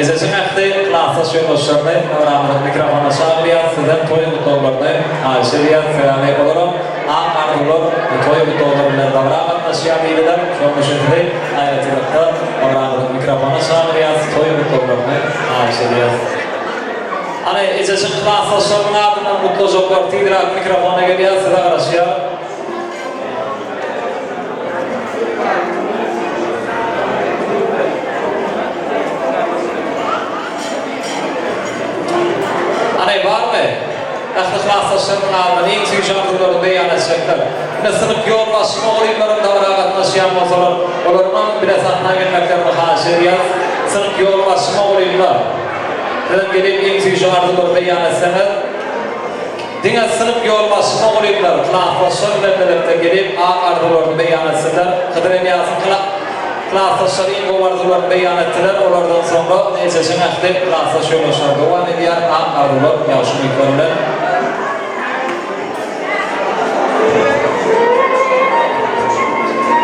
Ejeşiň ähli klasdaş ýoldaşlaryny Nuranyň mikrofona çagyrýas, sizden toý gutlaglaryny haýyş edýäs, sebäbi olaram ak arzuwlar we toý gutlaglary bilen dabara gatnaşýar diýdiler. Şonuň üçin sizi aýratynlykda Nuranyň mikrofona çagyrýas, toý gutlaglaryny haýyş edýäs. Hany, Ejeşiň klasdaşlarynyň adyndan gutlajaklar tizräk mikrofona gelýär, size garaşýar. Hany, barmy? Ähli klasdaşlarynyň adyndan iň süýji arzuwlaryny beýan etjekler. Ine, synp ýolbaşçy mugallymlaram dabara gatnaşýan bolsalar, olaryňam bile sahna gelmeklerini haýyş edýäris. Synp ýolbaşçy mugallymlar, sizem gelip iň süýji arzuwlary beýan etseňiz. Diňe synp ýolbaşçy mugallymlar klasdaşlar bilen bilelikde gelip ak arzuwlaryny beýan etsinler. Hydyr Elýasyň klasdaşlary iň gowy arzuwlaryny beýan etdiler. Olardan soňra Ejeşiň ähli klasdaş ýoldaşlary dowam edýär ak arzuwlar, ýagşy umytlar bilen.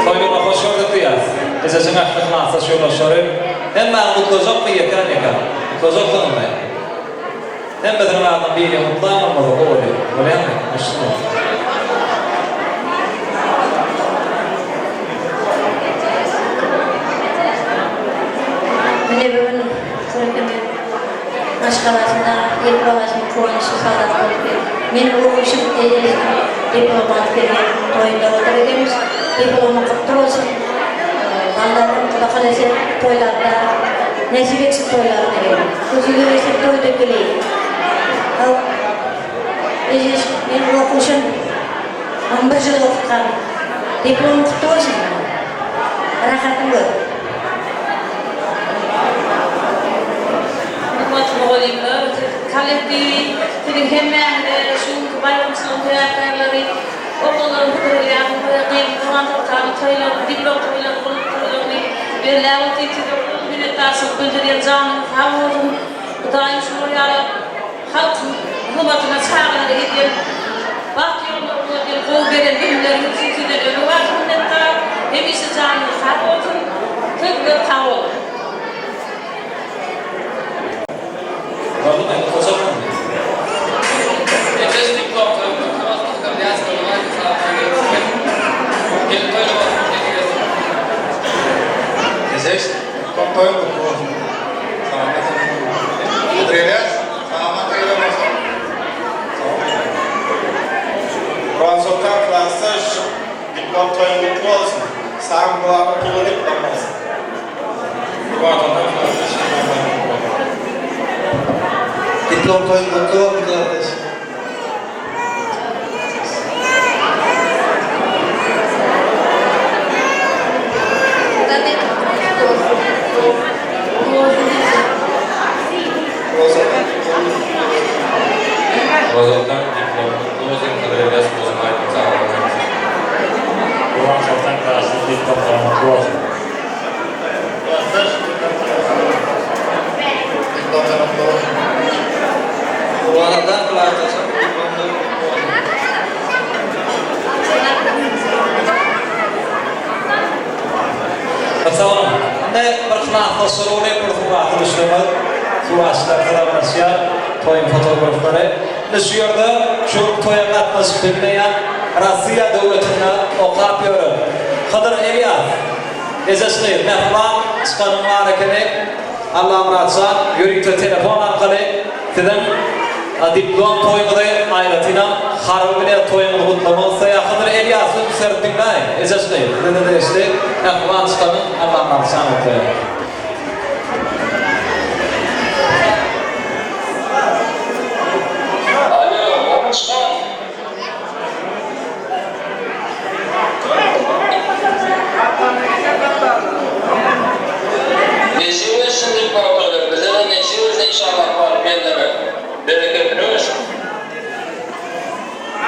Toýlaryna hoş gördük diýýäris. Ejeşiň ähli klasdaş ýoldaşlary. Hemmäňi gutlajakmy ýekän-ýekän? Gutlajaksyňyzmy? Hemmesiniň adyndan biri gutlaň bolmasa gowy bolýar. Bolýarmy? Hoşsuz. Mine bu gün Türkmen maşgalasynda diplom guwançly sagat boldy. Meniň oguşym ejesiniň diplom alyp gelýän toýunda otur ekenmiş. Diplomy gutly bolsun. Ballarym Huda halasa toýlarda nesip etsin toýlaryna gelip. Gözüge gelsin toýda geleýin. Haw ejeş meniň okuşym on bir jyl okutgan. Diplomyň gutly bolsun. Rahatyň gör. Hormatly mugallymlar, kollektiwi, siziň hemmäňize şu günki baýramçylygyň sebäpkärleri, Oglanlaryň Hydyr Elýasyň we gyzy Gurban Soltanyň toýlaryny, diplom toýlaryny, gulluk toýlaryny belläp otyr. Size uly minnetdarçylyk bildirýän. Janyňyz sag bolsun. Hudaýym şular ýaly halkyň hyzmatyna çagalary edýän bagt ýollary uzadýan gowy beren bilimleriňiz üçin sizden ömür baky minnetdar. Hemişe janyňyz sag bolsun. Sözüňiz kabul. Boldumy? Gutajakmy? Ejeş diplom toýuň gutly bolsun Hydyr Nyýazowyň aýdym sazlary gelip gelin toýuny. Samyň glawny pully diplom bolsun. Gurbansoltan klasdaş diplom toýuň gutly bolsun. Diplom toýuň gutly bolsun klasdaş. Rozaldan diplom gutly bolsun Hydyr Elýas goşgy aýdym saglygyň bolsun. Gurbansoltan klasdaş diplom toýuň gutly bolsun. Klasdaş diplom toýuň gutly bolsun. Diplom toýuň gutly bolsun. Gurbansoltan klasdaşym diplom toýuň gutly bolsun. Sag boluň. Indi bir klasdaşlar bolup bir surata düşseňiz, suratçylar hyzarlaşýar, toýuň fotograflary. Indi şu ýerde şu toýa gatnaşyp bilmeýän Rossiýa döwletinde okap ýören Hydyr Elýas, Ejeş gyz, mähriban çykanyň bar ekeni. Allamyrat jan, ýörite telefon arkaly siziň diplom toýuňyzy, aýratynam harby bilet toýuňyzy gutlamak isleýär. Hydyr Elýasy üns berip diňläýiň. Ejeş gyz, size-de degişli mähriban çykanyň Allamyrat jan gutlaýar. Alo, gowy çykan. Nesip etsin diplom bize-de nesip etsin inşallah baryp gelnemek. Bereketini bersin.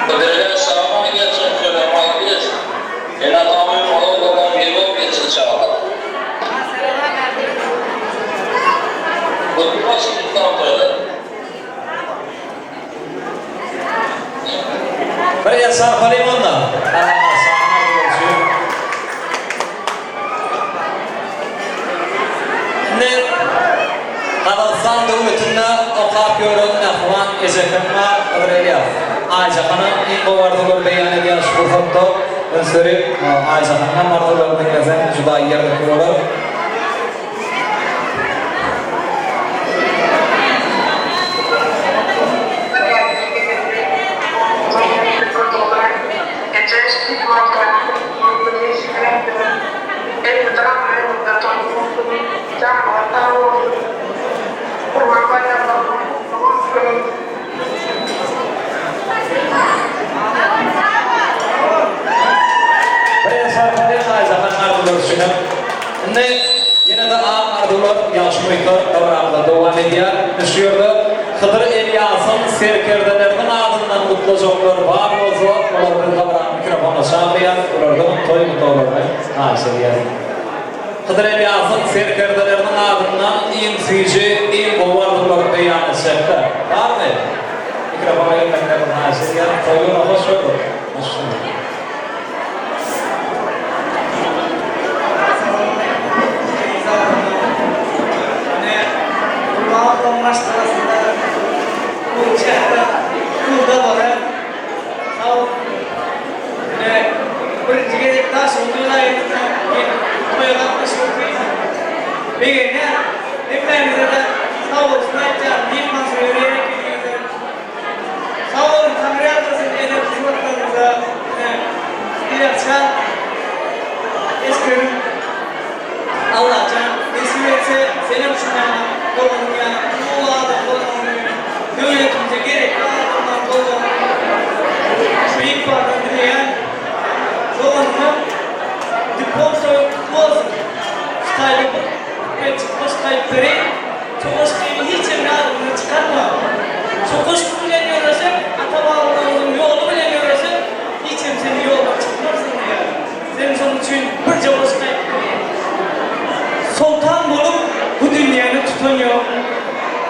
Hydyr sag bol gelsin söze malades. Ene atamyň ozal babam bir bolup geçsin çagalar. Gutly bolsun diplom toýlar. Bir el çarpalyň onda. Allamyrat janyň arzuwlary üçin. Indi Gazagystan döwletinde okap ýören mähriban ejekem bar, Hydyr Elýas. Aýjahanam iň gowy arzuwlary beýan edýär şu pursatda. Üns berip, Aýjahanyňam arzuwlaryny diňleseň juda ýerlikli bolar. Bir sarpa diýen Aýjahan arzuwlar üçinem. Indi ýene-de ak arzuwlar, ýagşy umytlar dabaramyzda dowam edýär. Indi şu ýerde Hydyr Elýasyň serkerdeleriniň adyndan gutlajaklar bar bolsa, olary biz dabaranyň mikrofonyna çagyrýarys, olardanam toý gutlaglaryny haýyş edýäris. Hydyr Elýasyň serkerdeleriniň adyndan iň süýji, iň gowy arzuwlary beýan etjekler barmy? Mikrofona gelmeklerini haýyş edýärin. Toýuna hoş gördük. Hoş Gurbanowlaryň maşgalasynda uly çäre, uly dabara. Sag boluň. Ine, birinji gezek Daşoguz welaýatynda gelip toýa gatnaşyp otyryn. Begenýän. Hemmäňize-de sag bolsun aýtýan. Myhmansöýer ýer ekeniňize. Sag boluň Taňryýalkasyn eden hyzmatlaryňyza ine Dilerjan esgerim Allajan nesip etse senem şuň ýaly doganyň ýaly uly adam bolmagyňy döwletimize gerekli adamlar bolmagyňy Beýik Bardan dileýän doganyňam diplom toýuň gutly bolsun şu taýda bir küpletjik goşgy aýdyp bereýin. Şu goşgyny hiç hem ýadyňdan çykarma. Şu goşgy bilen ýöreseň, ata-babalarymyzyň ýoly bilen ýöreseň, hiç hem sen ýoldan çykmarsyň diýýär. Sen şonuň üçin birje goşgy aýdyp bereýin. Soltan bolup bu dünýäni tutan ýok,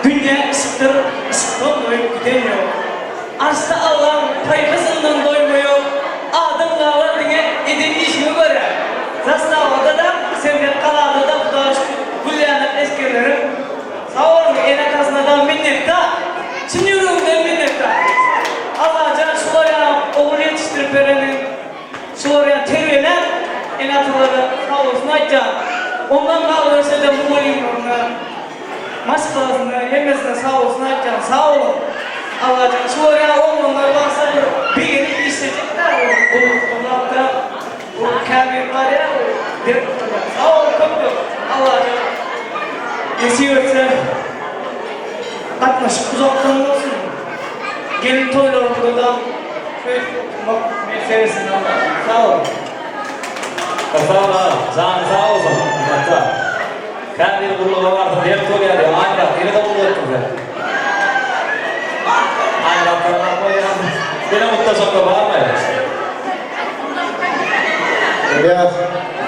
Dünýä yşkdyr, yşkdan doýup giden ýok. Arşda Allaň paýhasyndan doýma ýok, Adam galar diňe eden işiňe görä. Zastawada-da, Serhet galada-da Hudaýa şükür gül ýanak esgerlerim. Sag boluň, ene-atasynada minnetdar. Çyn ýüregimden minnetdar. Allajan şular ýaly ogul ýetişdirip bereniň, şular ýaly terbiýelän ene-atalara sag bolsun aýtýan. Ondan galyberse-de mugallymlaryna. Maşgalasyna hemmesine sag bolsun aýtýan sag boluň Allajan şular ýaly oglanlar barsa bir begenip işlejekdä bu gullukda bu käbir barýa bu. Dert bolýar. Sag boluň köp köp. Allajan nesip etse gatnaşyk uzakdan bolsun. Gelin toýlarymyzda-da şeýdip oturmak nesip etsin Allajan. Sag boluň. Sag bol agam, janyň sag bolsun. Minnetdar. Kän bir gulluga barsa dert bolýar diýýär. Aýmyrat nirede gulluk etdiň sen? Aýmyrat garap goýýar. Seni gutlajaklar barmy? Ylýas,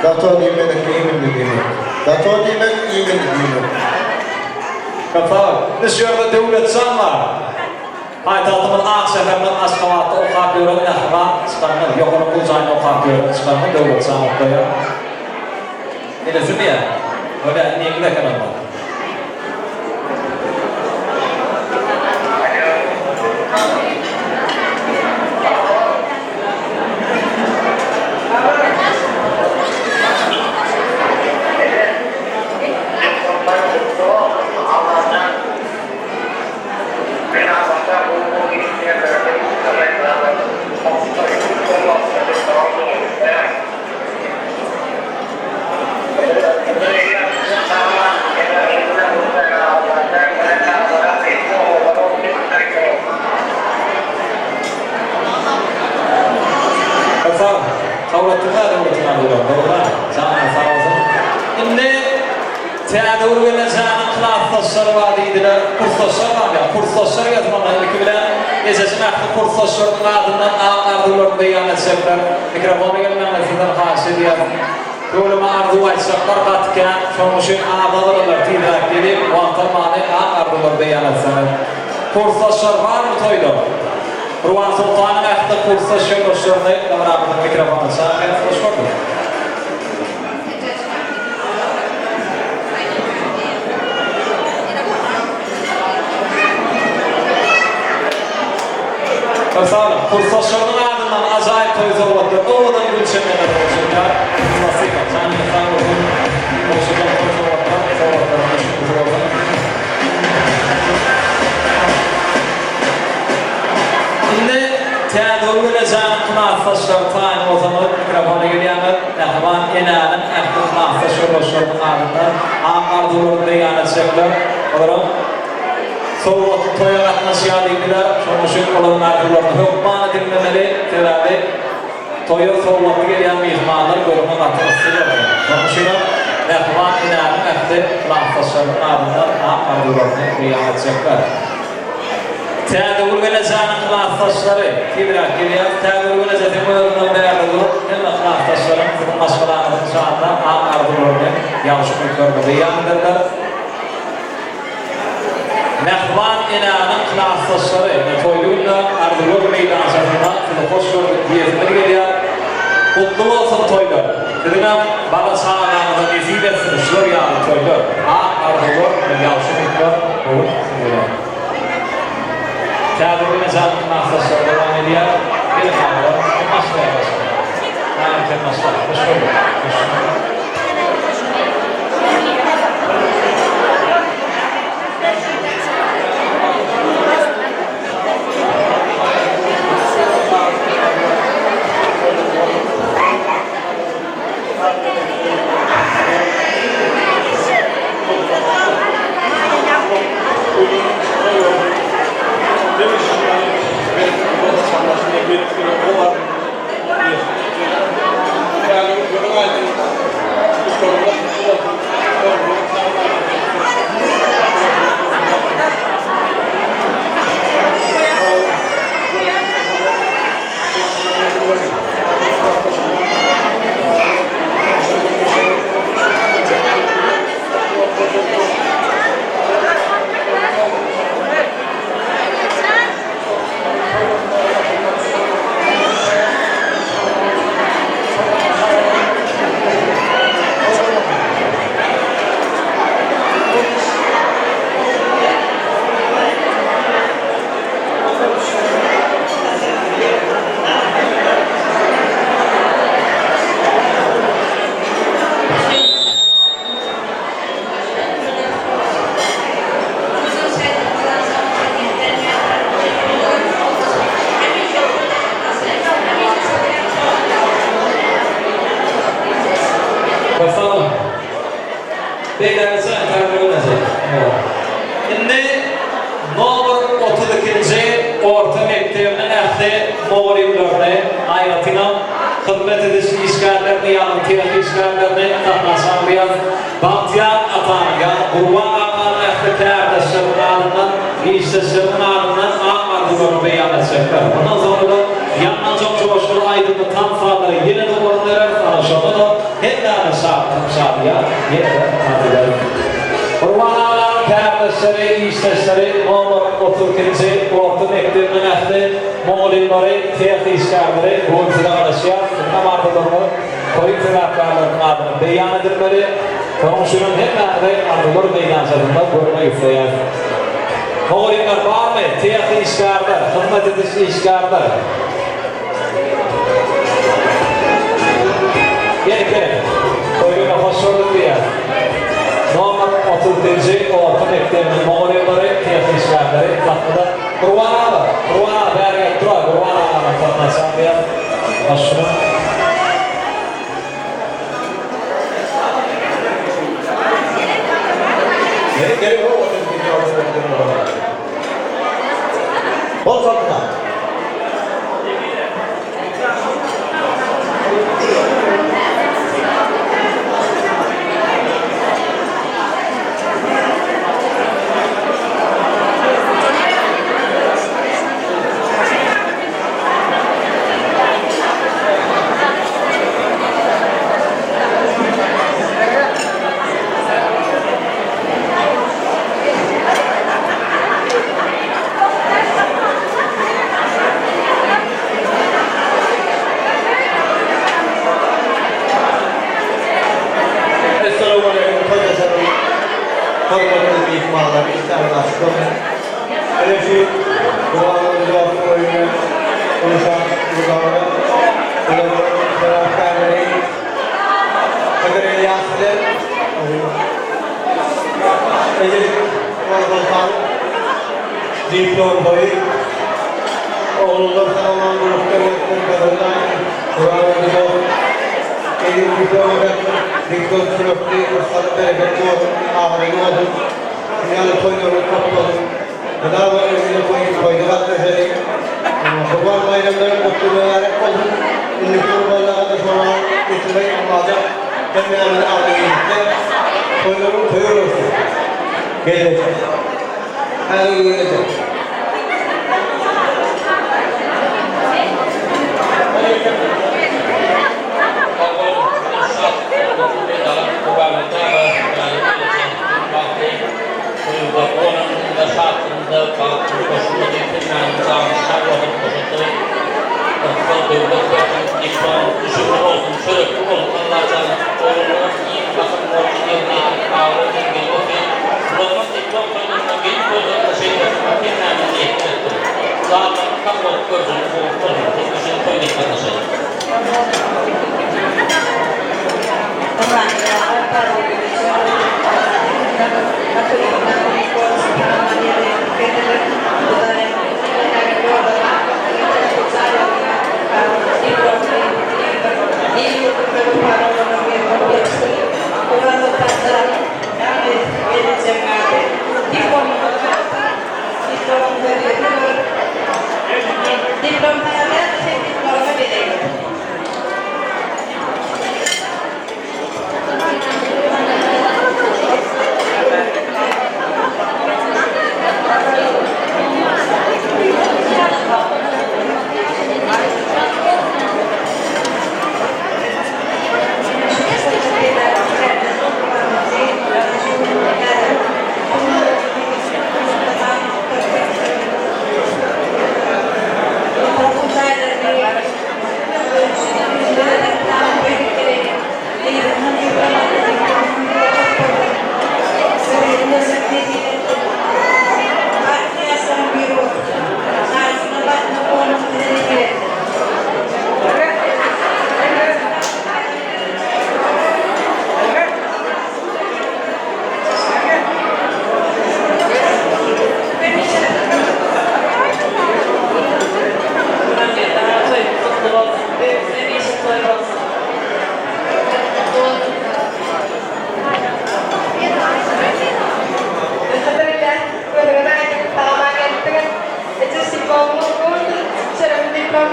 Zato diýmedik iýmindi diýmek. Zato diýmek iýmindi diýmek. Köp sag bol. Indi şu ýerde Döwletjan bar. Paýtagtymyz ak şäherimiz Aşgabatda okap ýören mähriban çykanymyz, ýokary okuw jaýynda okap ýören çykanymyz Döwletjan gutlaýar. Inisimi ýa? Bolýa, iniňiz eken onda. Sag, sowgatsyz-a döwletiň arzuwlary, dogry-a. Janyňyz sag bolsun. Indi Täzegül gelnejäniň klasdaşlary bar diýdiler. Kursdaşlar barmy ýa? Kursdaşlar gelsin onda ilki bilen Ejejiň ähli kursdaşlarynyň adyndan ak arzuwlaryny beýan etjekler. Mikrofona gelmegiňizi sizden haýyş edýärin. Göwnüme arzuw aýtjaklar gaty kän, şonuň üçin az-azalalar tizräk gelip, wagt almany ak arzuwlary beýan etseňiz. Kursdaşlar barmy toýda? Gurbansoltanyň ähli kursdaş ýoldaşlaryny dabramyzyň mikrofonyna çagyrýarys. Hoş gördük. Köp sag boluň. Kursdaşlarynyň adyndan ajaýyp toý sowgatlar, owadan gül çemenler gowşurylýar. Spasiba. Janyňyz sag bolsun. Gowşurylan toý sowgatlar, sowgatlaryň düşnüklisi bolsun. Indi Täzegül Welejanyň klasdaşlary taýyn bolsaňyz mikrofona gelýäňiz. Mähriban enäniň ähli klasdaş ýoldaşlarynyň adyndan ak arzuwlaryny beýan etjekler. Olaram sowgatly toýa gatnaşýar diýdiler. Şonuň üçin olaryň arzuwlaryny hökmany diňlemeli. Sebäbi toýa sowgatly gelýän myhmanlar görüňe gaty yssy görünýär. Şonuň üçinem mähriban enäniň ähli klasdaşlarynyň adyndan ak arzuwlaryny beýan etjekler. Täzegül gelejäniň klasdaşlary, tizräk gelýäs. Täzegül geleje seň özüňem bärde dur. Hemme klasdaşlaryň siziň maşgalaňyzyň şanyna ak arzuwlaryny, ýagşy umytlaryny beýan ederler. Mähriban enäniň klasdaşlary, ine toýly günde Arzuwlar meýdançasynda sizi hoş gördük diýesimiz gelýär. Gutly bolsun toýlar! Siziňem bala-çagaňyza nesip etsin şular ýaly toýlar! Ak arzuwlar we ýagşy umytlar bu gün siz bilen. Täze güne janly klasdaşlar dowam edýär. Geliň agalar, kim başlaýar başga? Naim sen başla. Hoş gördük. Hoş. ähli mugallymlaryny, aýratynam hyzmat ediş işgärlerini, ýagny tehniki işgärlerini sahna çagyrýas. Bagtyýar atanyň, ýagny Gurban aganyň ähli kärdeşleriniň adyndan, işdeşleriniň adyndan ak arzuwlaryny beýan etjekler. Mundan soňra-da ýaňlanjak joşguly aýdymly tans sazlara ýene-de orun bereris, ana şonda-da hemmämiz şatlyk şadyýan ýene-de tans ederis. Gurban aganyň kärdeşleri, işdeşleri nomer 32-nji orta mekdebiniň ähli mugallymlary, tehniki işgärleri bu gün size garaşýar. Siziňem arzuwlaryňyz Toýuň sebäpkärleriniň adyny beýan edilmeli. Şonuň üçinem hemmäňizi arzuwlar meýdançasynda görmek isleýäs. Mugallymlar barmy? Tehniki işgärler, hyzmat ediş işgärler. Geliň, geliň. Toý güne hoş gördük diýýäs. Nomer 32-nji orta mekdebiniň mugallymlary, tehniki işgärleri sahnada. Gurban aga, Gurban aga bäri gelip dur-a, Gurban aganyň sahna çagyrýas. Başyna. Geliň, geliň, ho, 32-nji orta mekdebiniň mugallymlary. Bol saldyna. Essalamu aleýkum toý-daşaryň hormatly myhmanlary, işdäňiz açyk bolsun. Ine şu Gurbanguly dostuň öýünde uly şatlykly dabara. Bularyň sebäpkärleri Hydyr Elýas bilen Ejejik Gurbansoltan diplom toýy. Oglanlar sag-aman gurlukda bolsun, gadyrdan Gurbanguly dost. Eziz diplom bersin, diplom çürekli, yrsgaly bereketli bolsun, abraýly bolsun. Şuny ýaly toýlaryňyz köp bolsun. Mydama öňüňde toý, toýda gatnaşalyň. Gurban baýramlaryň gutly mübärek bolsun. Indiki gurbanlara-da şoňa getirmek Allajan hemmämizi agzybirlikde toýlaryň toýy bolsun. Gelneje. Häzir gelneje.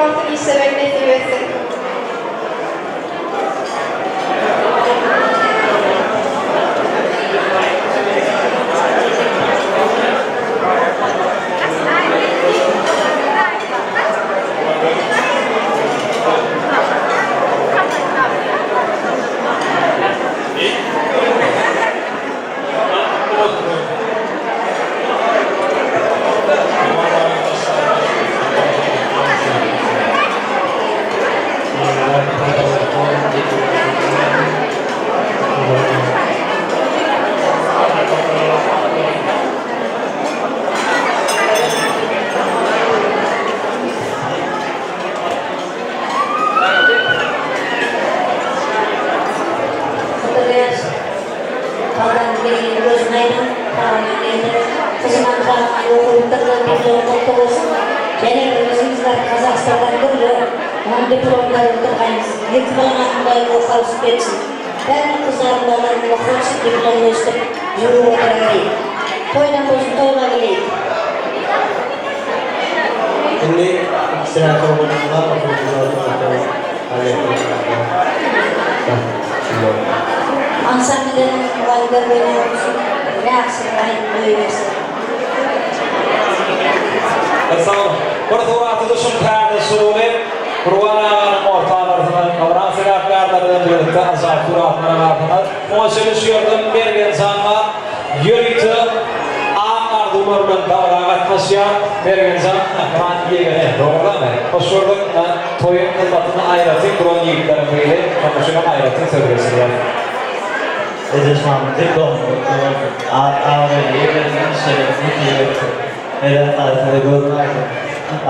bolsun işlemek nesip etsin. Hydyr Baldan gelin gözün aýdyň, Tagaman geldi. Gyzymam Tagaman okuw bitirdi, diplom kutly bolsun. Ýene bir gyzymyz bar Kazagystandan Gülli, onuň diplomlary bitirgaýmyz. Ýeke balaňam Hudaý okuwa düşüp etsin. Bäriniň gyzlaryň balalarynyň okuwa düşüp diplomly ösdüp ýürüp oturaweri. Toýdan bolsun toýga geleýik. Indi ikisine sowgadymyz bar, okuwçylar oturmakda Ansambldan mugallymlar bilen bolsun, ýagşy bir aýdym goýbersin. Sag boluň. Bir suraty düşüň täze şuruly Gurban aganyň orta arasyna Gabran sebäpkärler bilen birlikde ajaýyp suratlara galsaňyz. Oňa çenli şu ýerde Mergen jan bar. Ýörite ak arzuwlar bilen dabara gatnaşýar. Mergen jan mähriban ýegeni. Dogrudanmy? Hoş gördük. Ine, toýuň hyzmatynda aýratyn duran ýigitleriň biri. Şonuň üçinem aýratyn söz geçirýär. Ejeş mama diplomyň gutly bolsun. At abraýly ýerleriň işleriňiz nesip etsin. Meret daýy size gözüň aýdyň.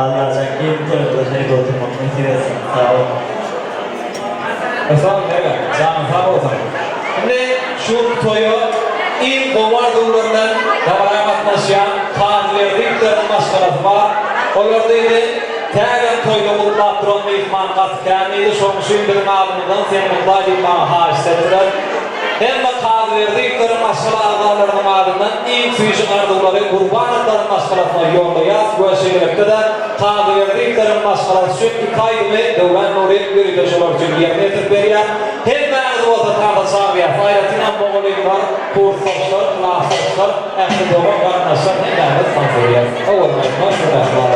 Allajan giň toýuňyzda şeýle oturmak nesip etsin. Sag boluň. Sag bol Mergen, janyň sag bolsun. Indi şu toýa iň gowy arzuwlar bilen dabara gatnaşýan Kazyberdiýewleriň maşgalasy bar. Olar diýdi, tägem toýda gutlap duran myhman gaty kän diýdi, şonuň üçin biziň adymyzdan seni gutlaý diýip maňa haýyşt etdiler. Hemme Kazyberdiýewleriň maşgala agzalarynyň adyndan iň süýji arzuwlary Gurbanowlaryň maşgalasyna ýollaýas we şeýlelikde-de Kazyberdiýewleriň maşgalasy üçin iki aýdymy Döwran Nuryýew ýörite şolar üçin ýerine ýetirip berýär. Hemmäňizi bolsa tansa çagyrýas. Aýratynam mugallymlar, kursdaşlar, klasdaşlar, ähli dogan-garyndaşlar hemmäňiz tans edýäs. Owadan aýdyma şu mähriban.